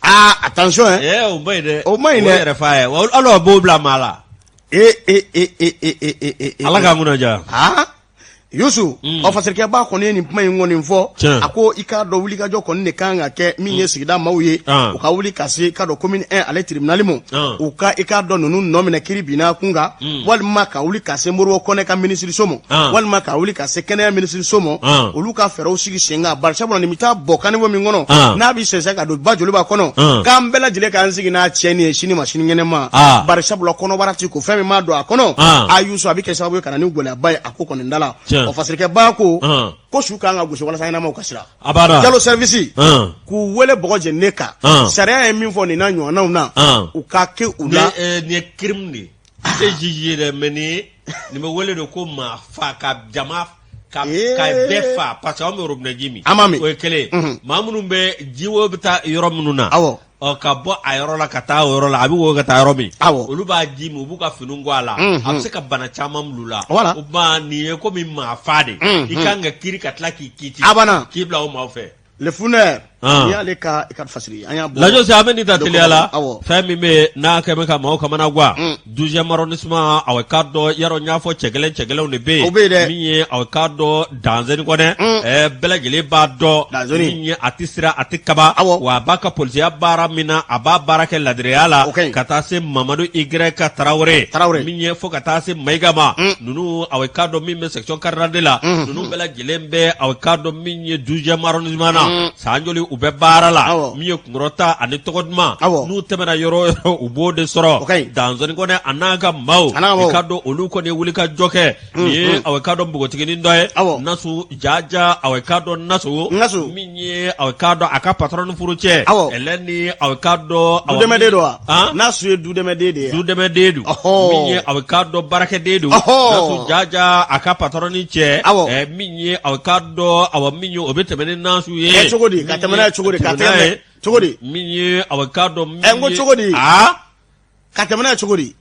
Aa, attention hein. O ma ɲi dɛ. O ma ɲi dɛ. O yɛrɛ fa ye hali o b'o bila maa la. E e e e e e e Ala k'an kunna diya. Aa. Yusu ɔ fasirikɛba kɔni ye nin kuma in kɔni fɔ a ko i k'a dɔn wulikajɔ kɔni de kan ka kɛ min ye sigida maaw ye u ka wuli ka se i k'a dɔn commune 1 ale tribunal ma u ka i k'a dɔn ninnu nɔ minɛ kiri binna kun kan walima ka wuli ka se Moribo Kɔnɛ ka minisiriso ma walima ka wuli ka se kɛnɛya minisiriso ma olu ka fɛɛrɛw sigi sen kan bari sabula nin bɛ taa bɔ caniveau min kɔnɔ n'a bɛ sɛnsɛn ka don ba joliba kɔnɔ k'an bɛɛ lajɛlen k'an sigi n'a tiɲɛni ye sini ma sinikɛnɛ ma bari sabula kɔnɔbara ti ko fɛn min maa don a kɔnɔ a Yusu a bɛ kɛ sababu ye ka na ni gɛlɛyaba ye a ko kɔni da la ɔ fasirikɛba ko ko su kan ka gosi walasa ɲɛnamaw ka siran Jalo service k'u wele bɔgɔ jeninen kan sariya ye min fɔ nin n'a ɲɔgɔnnaw na u ka kɛ u la nin ye crime de ye n tɛ juge ye dɛ mais nin nin bɛ wele de ko maa fa ka jama ka bɛɛ fa parce que anw bɛ robinet ji min an b'a min o ye kelen ye maa minnu bɛ jiwo bɛ taa yɔrɔ minnu na awɔ ɔ ka bɔ a yɔrɔ la ka taa o yɔrɔ la a bɛ woyo ka taa yɔrɔ min awɔ olu b'a ji min u b'u ka finiw ko a la a bɛ se ka bana caman bil'u la voilà o tuma nin ye komi maa fa de i kan ka kiri ka tila k'i kiti a banna k'i bila o maaw fɛ Le Fourneur nin y'ale ka i ka fasiri an y'a bɔ Lajɔsi an bɛ nin ta teliya la awɔ fɛn min bɛ yen n'a kɛ bɛ ka maaw kamana gan 12e arrondissement aw k'a dɔn yarɔ n y'a fɔ cɛ gɛlɛn cɛ gɛlɛnw de bɛ yen O bɛ yen dɛ. min ye aw k'a dɔn Danzeni kɔnɛ bɛɛ lajɛlen b'a dɔn Danzeni. min ye a tɛ siran a tɛ kaba Awɔ. wa a b'a ka polisiya baara min na a b'a baara kɛ ladiriya la O ka ɲi. ka taa se Mamadu Y ka Tarawele Tarawele. min ye fo ka taa se Mayiga ma ninnu aw k'a dɔn min bɛ section cardinal la ninnu bɛɛ lajɛlen bɛ aw k'a dɔn min ye 12e arrondissement na san joli u bɛ baara la Awɔ. min ye kunkɔrɔta ani tɔgɔ duman Awɔ. n'u tɛmɛna yɔrɔ o yɔrɔ u b'o de O sɔrɔ ka ɲi. Danzoni kɔnɛ a n'a ka maaw A n'a ka maaw. i k'a dɔn olu kɔni ye wuli ka jɔ kɛ nin ye aw k'a dɔn npogotiginin dɔ ye Awɔ. Nasu Jaja aw k'a dɔn Nasu Nasu. min ye aw k'a dɔn a ka patron furucɛ Awɔ. ɛlɛ ni aw k'a dɔn awɔ, Dudɛmɛden don wa Han? Nasu ye dudɛmɛden de ye dudɛmɛden don Ɔhɔ. min ye aw k'a dɔn baarakɛden don Ɔhɔ. Nasu Jaja a ka patron cɛ Awɔ. min ye aw k'a dɔn awa min ye o bɛ tɛmɛ ni Nasu ye Ɛ, cogo di? Ka tɛmɛ n'a ye cogo di? Ka tɛmɛ n'a ye cogo di? min ye aw k'a dɔn min Ɛ, n ko ye- cogo di? aa Ka tɛmɛ n'a ye cogo di?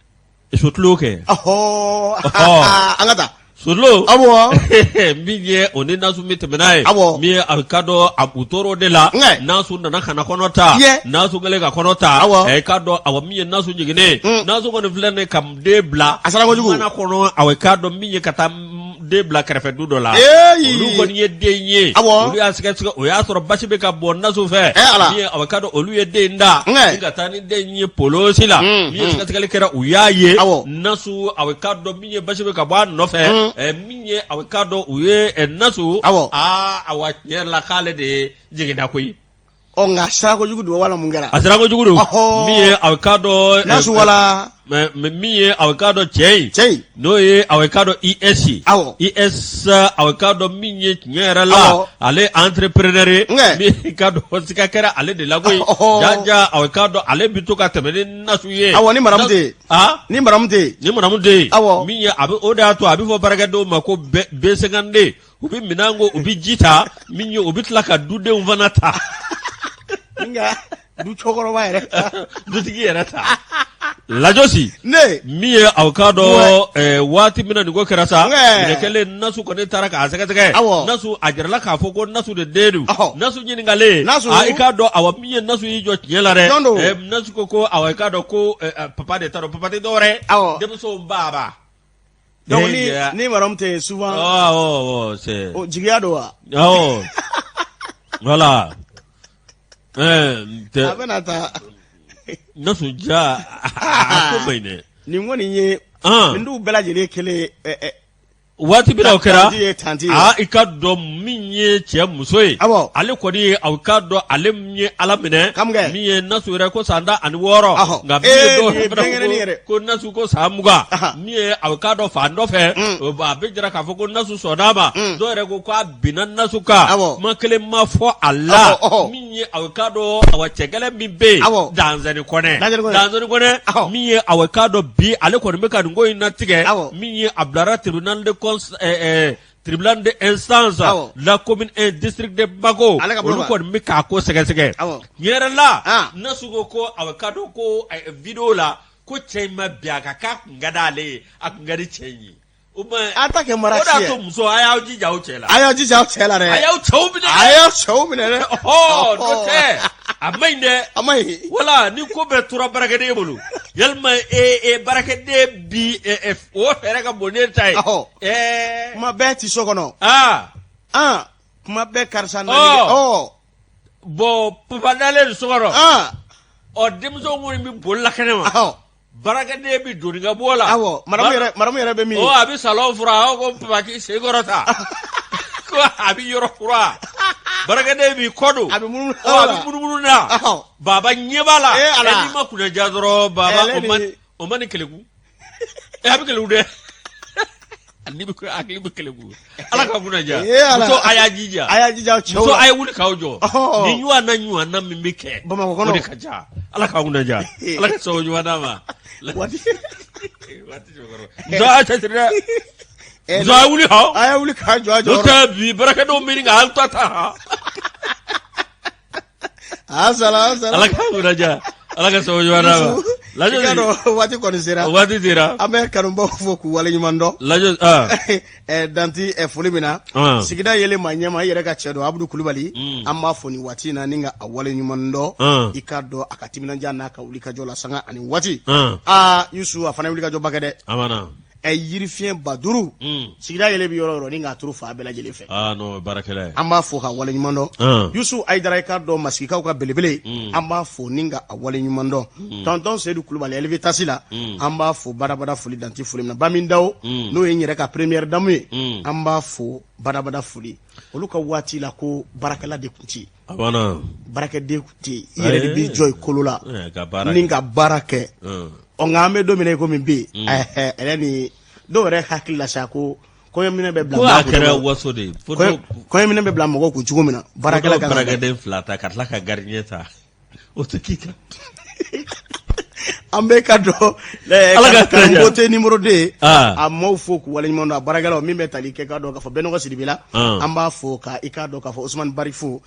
sotulo kɛ Ɔhɔ Ɔhɔ. an ka taa. sotulo Awɔ. min ye o ni Nasu min tɛmɛ n'a ye Awɔ. min ye a k'a dɔn a u tor'o de la Nkɛ. Nasu nana ka na kɔnɔ ta Yɛ. Nasu kɛlen ka kɔnɔ ta Awɔ. ɛ k'a dɔn awa min ye Nasu jiginnen Nasu kɔni filɛ nin ye ka den bila A sara kojugu. mana kɔnɔ awa k'a dɔn min ye ka taa den bila kɛrɛfɛ du dɔ la Eeyi. olu kɔni ye den ye Awɔ. olu y'a sɛgɛsɛgɛ o y'a sɔrɔ basi bɛ ka bɔ Nasu fɛ Ɛ Ala. min ye awa k'a dɔn olu ye den da Nkɛ. ni ka taa ni den ye polisi la min ye sɛgɛsɛgɛli kɛra u y'a ye Awɔ. Nasu awa k'a dɔn min ye basi bɛ ka bɔ a nɔfɛ min ye awa k'a dɔn u ye Nasu Awɔ. aa awa tiɲɛ yɛrɛ la k'ale de ye jiginna koyi Ɔ nka sira kojugu don wala mun kɛra? a sira kojugu don Ɔhɔ. min ye awa k'a dɔn Nasu wala mais min ye awa k'a dɔn cɛ in cɛ in. n'o ye awa k'a dɔn IS Awɔ. IS awa k'a dɔn min ye tiɲɛ yɛrɛ la Awɔ. ale entrepreneur ye Nkɛ. min k'a dɔn siga kɛra ale de la koyi Ɔhɔ. jaja awa k'a dɔn ale bɛ to ka tɛmɛ ni Nasu ye Awɔ, ni maramu tɛ yen. Ah? Ni maramu tɛ yen. Ni maramu tɛ yen. Awɔ. Min ye a bɛ o de y'a to a bɛ fɔ baarakɛdenw ma ko B52 u bɛ minɛn ko u bɛ ji ta min ye u bɛ tila ka dudenw fana ta. Nka du cɛkɔrɔba yɛrɛ ta. Dutigi yɛrɛ ta. Lajɔsi. Ne. Min ye aw k'a dɔn waati min na nin ko kɛra sa. Nkɛ. Minɛ kɛlen Nasu kɔni taara k'a sɛgɛsɛgɛ. Awɔ. Nasu a jirala k'a fɔ ko Nasu de den don. Ɔhɔ. Nasu ɲininkalen. Nasu. Aa i k'a dɔn awa min ye Nasu y'i jɔ tiɲɛ la dɛ. Jɔn don? Nasu ko awa i k'a dɔn ko papa de ta don papa tɛ dɔwɛrɛ ye. Awɔ. Denmusow baba. Donc ni maramu tɛ yen souvent. Awɔ c'est. O jigiya don wa? Awɔ. Voilà. A bɛna taa. Nasu ja a ko man ɲi dɛ. Nin kɔni ye. Nin duw bɛɛ lajɛlen kelen Waati min na o kɛra Tanti ye tanti ye. aa i ka dɔn min ye cɛ muso ye Awɔ. ale kɔni ye aw ka dɔn ale min ye ala minɛ Kamukɛ. min ye Nasu yɛrɛ ko san 16 Ɔhɔ. nka min ye Ee, dɔw nin ye fana denkɛnɛnin ko yɛrɛ. ko Nasu ko san 20 Ahan. min ye aw ka dɔn fan dɔ fɛ o ba- a bɛ jira k'a fɔ ko Nasu sɔnn'a ma dɔw yɛrɛ ko k'a binna Nasu kan Awɔ. kuma kelen ma fɔ a la Ɔhɔ, ɔhɔ. min ye aw ka dɔn awa cɛ gɛlɛn min bɛ yen Awɔ. Danzani Kɔnɛ Danzani Kɔnɛ. Danzani Kɔnɛ Awɔ. min ye aw ka dɔn bi ale kɔni bɛ ka nin ko in latigɛ Awɔ. min ye a bilara tribunal de cons ɛɛ tribunal de instance Awɔ. la commune 1 district de Bamako Ale ka bolo olu kan. kɔni bɛ k'a ko sɛgɛsɛgɛ Awɔ. tiɲɛ yɛrɛ la Ah. Nasu ko ko aw ka dɔn ko vidéo la ko cɛ in ma bin a kan k'a kun ka d'ale ye a kun ka di cɛ in ye o ma A ta kɛ o marasi de y'a ye. to muso a y'aw jija aw cɛ la A y'aw jija aw cɛ la dɛ. a y'aw cɛw minɛ A y'aw cɛw minɛ dɛ. Ɔhɔ, n'o tɛ. A man ɲi dɛ. A man ɲi. Wala ni ko bɛɛ tora baarakɛden bolo yalima e baarakɛden bi o fɛɛrɛ ka bon n'e ta ye. Ɔhɔ. Ɛɛ. Kuma bɛɛ ti so kɔnɔ. Aa. An kuma bɛɛ karisa nali kɛ. Ɔ. Bon papa dalen don so kɔnɔ. An. Ɔ denmisɛnw kɔni bɛ boli la kɛnɛ ma. Ɔhɔ. Baarakɛden bɛ doni ka bɔ la. Awɔ madame yɛrɛ madame yɛrɛ bɛ min. Ɔ a bɛ salon furan aw ko papa k'i sen kɔrɔta. Ko a bɛ yɔrɔ furan. Baarakɛden b'i kɔ don. A bɛ munumunu. Ɔ a bɛ munumunu na. Ɔhɔ. Baba ɲɛ b'a la. Ee Ala. Ɛ n'i ma kunnaja dɔrɔn baba Ɛlɛ o man ni- o ma ni keleku. Ɛ a bɛ keleku dɛ. Ni bɛ hakili bɛ keleku. Ala ka kunnaja. Ee Ala. Muso a y'a jija. A y'a jija cɛw Muso la. a ye wuli k'aw jɔ. Ɔhɔ. Ni ɲɔgɔnna ɲɔgɔnna min bɛ kɛ. Bamakɔ kɔnɔ. O de ka ca. Ala k'aw kunnaja. Ala ka sababu ɲuman d'an ma. Waati. Waati jɔkɔrɔ. Muso a y'a cɛsiri dɛ. Ɛ, Muso a ye wuli hɔn. A y'a wuli k'a jɔ a N'o jɔyɔrɔ. tɛ bi baarakɛdenw bɛ ɲini k'aw ta ta. A sala a sala. Ala k'an kunnaja. Ala ka sababu ɲuman d'an ma. I k'a dɔn waati kɔni sera. O waati sera. An bɛ kanubaw fo k'u waleɲuman dɔn. Lajɔ aa. Danti foli min na. Sigida yelen maa ɲɛma i yɛrɛ ka cɛ don Abudu Kulubali. An b'a fo nin waati in na ni ka a waleɲuman dɔn. I k'a dɔn a ka timinandiya n'a ka wulikajɔ la sanga ani waati. Aa Yusu a fana ye wulikajɔba kɛ dɛ. A banna. Yirifiɲɛ 5000 sigida yelen bɛ yɔrɔ o yɔrɔ ni k'a turu fan bɛɛ lajɛlen fɛ. Aa non o ye baarakɛla ye. An b'a fo ka waleɲuman dɔn. Yusu Ayidara i k'a dɔn Masigikaw ka belebele. An b'a fo ni ka a waleɲuman dɔn. Tonton Seyidu Kulubali Elevitasi la. An b'a fo badabada foli danti foli min na. Bamin Dawo n'o ye n yɛrɛ ka première dame ye. An b'a fo badabada foli. Olu ka waati la ko baarakɛla de tun tɛ yen. A banna. Baarakɛden tun tɛ yen. I yɛrɛ de b'i jɔ i kolo la. Ni ka baara kɛ. Ɔ nka an bɛ don min na i komi bi ɛrɛ ni dɔw yɛrɛ hakili la sa ko kɔɲɔminɛn bɛ bila ko a kɛra waso de ye kɔɲɔminɛn bɛ bila mɔgɔw kun cogo min na baarakɛla ka baarakɛden fila ta ka tila ka gardien ta o tɛ k'i kan an bɛ ka dɔn Ala ka Karamɔgɔ numéro 2 a maaw fo k'u waleɲuman dɔn a baarakɛlaw min bɛ tali kɛ k'a dɔn k'a fɔ Bɛnɔgɔ Sidibe la an b'a fo ka i k'a dɔn k'a fɔ Usumani Bari fo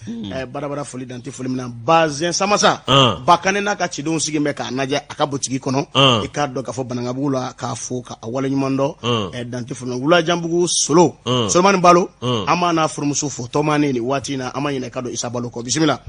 badabada foli dan tɛ foli min na Bazɛn Samasa Bakane n'a ka cidenw sigilen bɛ k'a lajɛ a ka butigi kɔnɔ i k'a dɔn k'a fɔ Banankabugu la k'a fo ka a waleɲuman dɔn dan tɛ foli min na Wulajanbugu Solo Solomani Balo an b'a n'a furumuso fo Tɔmani nin waati in na an ma ɲinɛ ka don Isa Balo kɔ bisimila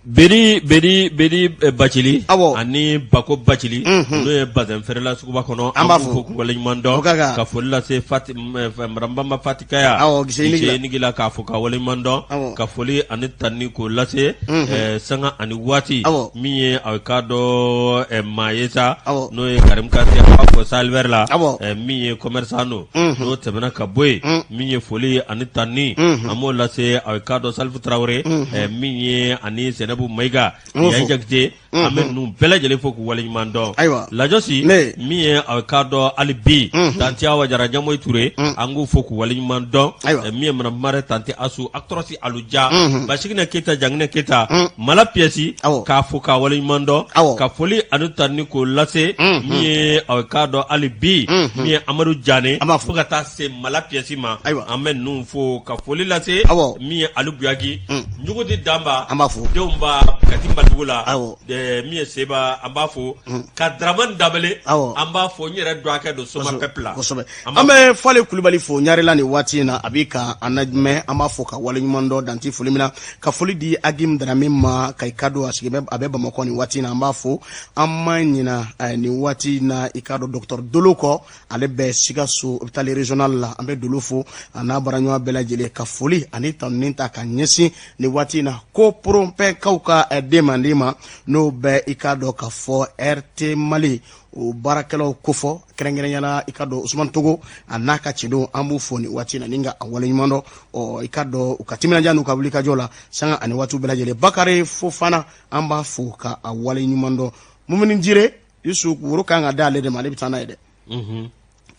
Bedi bedi bedi eh, Bacili awɔ ani Bako Bacili n'o ye bazɛn feerela suguba kɔnɔ An b'a fo. k'u waleɲuman dɔn O ka kan. ka foli lase Fati eh, madame Bamba Fatikaya Awɔ, Gisenyi Nigila k'a fo ka waleɲuman dɔn Awɔ. ka foli ani tanni k'o lase eh, sanga ani waati Awɔ. min ye a k'a dɔn eh, maa ye sa Awɔ. n'o ye Karim Kante an b'a fo Salibɛri la Awɔ. eh, min ye commerçant don n'o tɛmɛna ka bɔ yen min ye foli ani tanni an b'o lase a k'a dɔn Salifu Tarawele min ye ani Sɛnɛbu Mayiga Yayi Jakite an bɛ ninnu bɛɛ lajɛlen fo k'u waleɲuman dɔn ayiwa Lajɔsi min ye a k'a dɔn hali bi tanti Awa Jara Jamoyi Ture an k'u fo k'u waleɲuman dɔn min ye madame Mare tanti Asu actrice Aluja Basiginɛ Keyita Janginɛ Keyita Mala Piyɛsi k'a fo k'a waleɲuman dɔn ka foli ani tanni k'o lase min ye a k'a dɔn hali bi min ye Amadu Janɛ fo ka taa se Mala Piyɛsi ma ayiwa an bɛ ninnu fo ka foli lase awɔ min ye Ali Buyaki Ɲugudi Danba an b'a fo denw ba Kati Malibugu la awɔ min ye Seba an b'a fo ka Dramani Danbele awɔ an b'a fo n yɛrɛ dɔgɔkɛ don Soma Peuple la kosɛbɛ an bɛ Fale Kulubali fo Ɲarela nin waati in na a bɛ ka an lamɛn an b'a fo ka waleɲuman dɔn dan tɛ foli min na ka foli di Agim Darame ma ka i ka dɔn a sigi bɛ a bɛ Bamakɔ nin waati in na an b'a fo an ma ɲina nin waati in na i k'a dɔn docteur Dolo kɔ ale bɛ Sikaso hôpital régional la an bɛ Dolo fo a n'a baaraɲɔgɔn bɛɛ lajɛlen ka foli ani tanuni ta ka ɲɛsin nin waati in na ko poronpɛkaw ka den manden ma n'o bɛ i k'a dɔn k'a fɔ RT Mali o baarakɛlaw kofɔ kɛrɛnkɛrɛnya la i k'a dɔn Usumani Togo a n'a ka cidenw an b'u fo nin waati in na ni ka a waleɲuman dɔn ɔ i k'a dɔn u ka timinandiya n'u ka wulikajɔ la sanga ani waatiw bɛɛ lajɛlen Bakari Fofana an b'a fo ka a waleɲuman dɔn Mumini Jire Yusu woro kan ka d'ale de ma ale bɛ taa n'a ye dɛ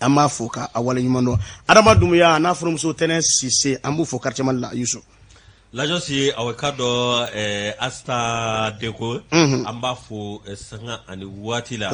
an b'a fo ka a waleɲuman dɔn Adama Dumuya a n'a furumuso Tɛnɛ Sise an b'u fo quartier Mali la Yusu Lajɔsi a k'a dɔn Asita Deko an b'a fo sanga ani waati la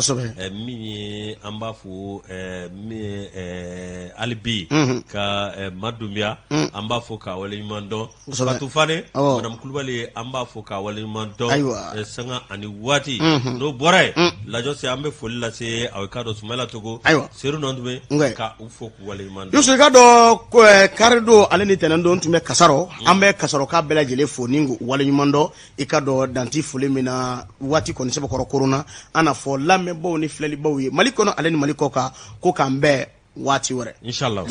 min ye an b'a fo min ye hali bi ka Ma Dunbiya an b'a fo k'a waleɲuman dɔn Fatou Fane madame Kulubali an b'a fo k'a waleɲuman dɔn ayiwa sanga ani waati n'o bɔra yen. Lajɔse an bɛ foli lase aw k'a dɔn Sumayila Togo ayiwa Seru Nɔntube ka u fo k'u waleɲuman dɔn. Yusu i k'a dɔn ko karidon ale ni tɛnɛndon tun bɛ Kasarɔ an bɛ Kasarɔka bɛɛ lajɛlen fo ni k'u waleɲuman dɔn i k'a dɔn dan tɛ foli min na waati kɔni sɛbɛkɔrɔ koronna an n'a fɔ lamɛnbaw ni filɛlibaw ye Mali kɔnɔ ale ni Mali kɔkan ko k'an bɛn waati wɛrɛ Inshallah.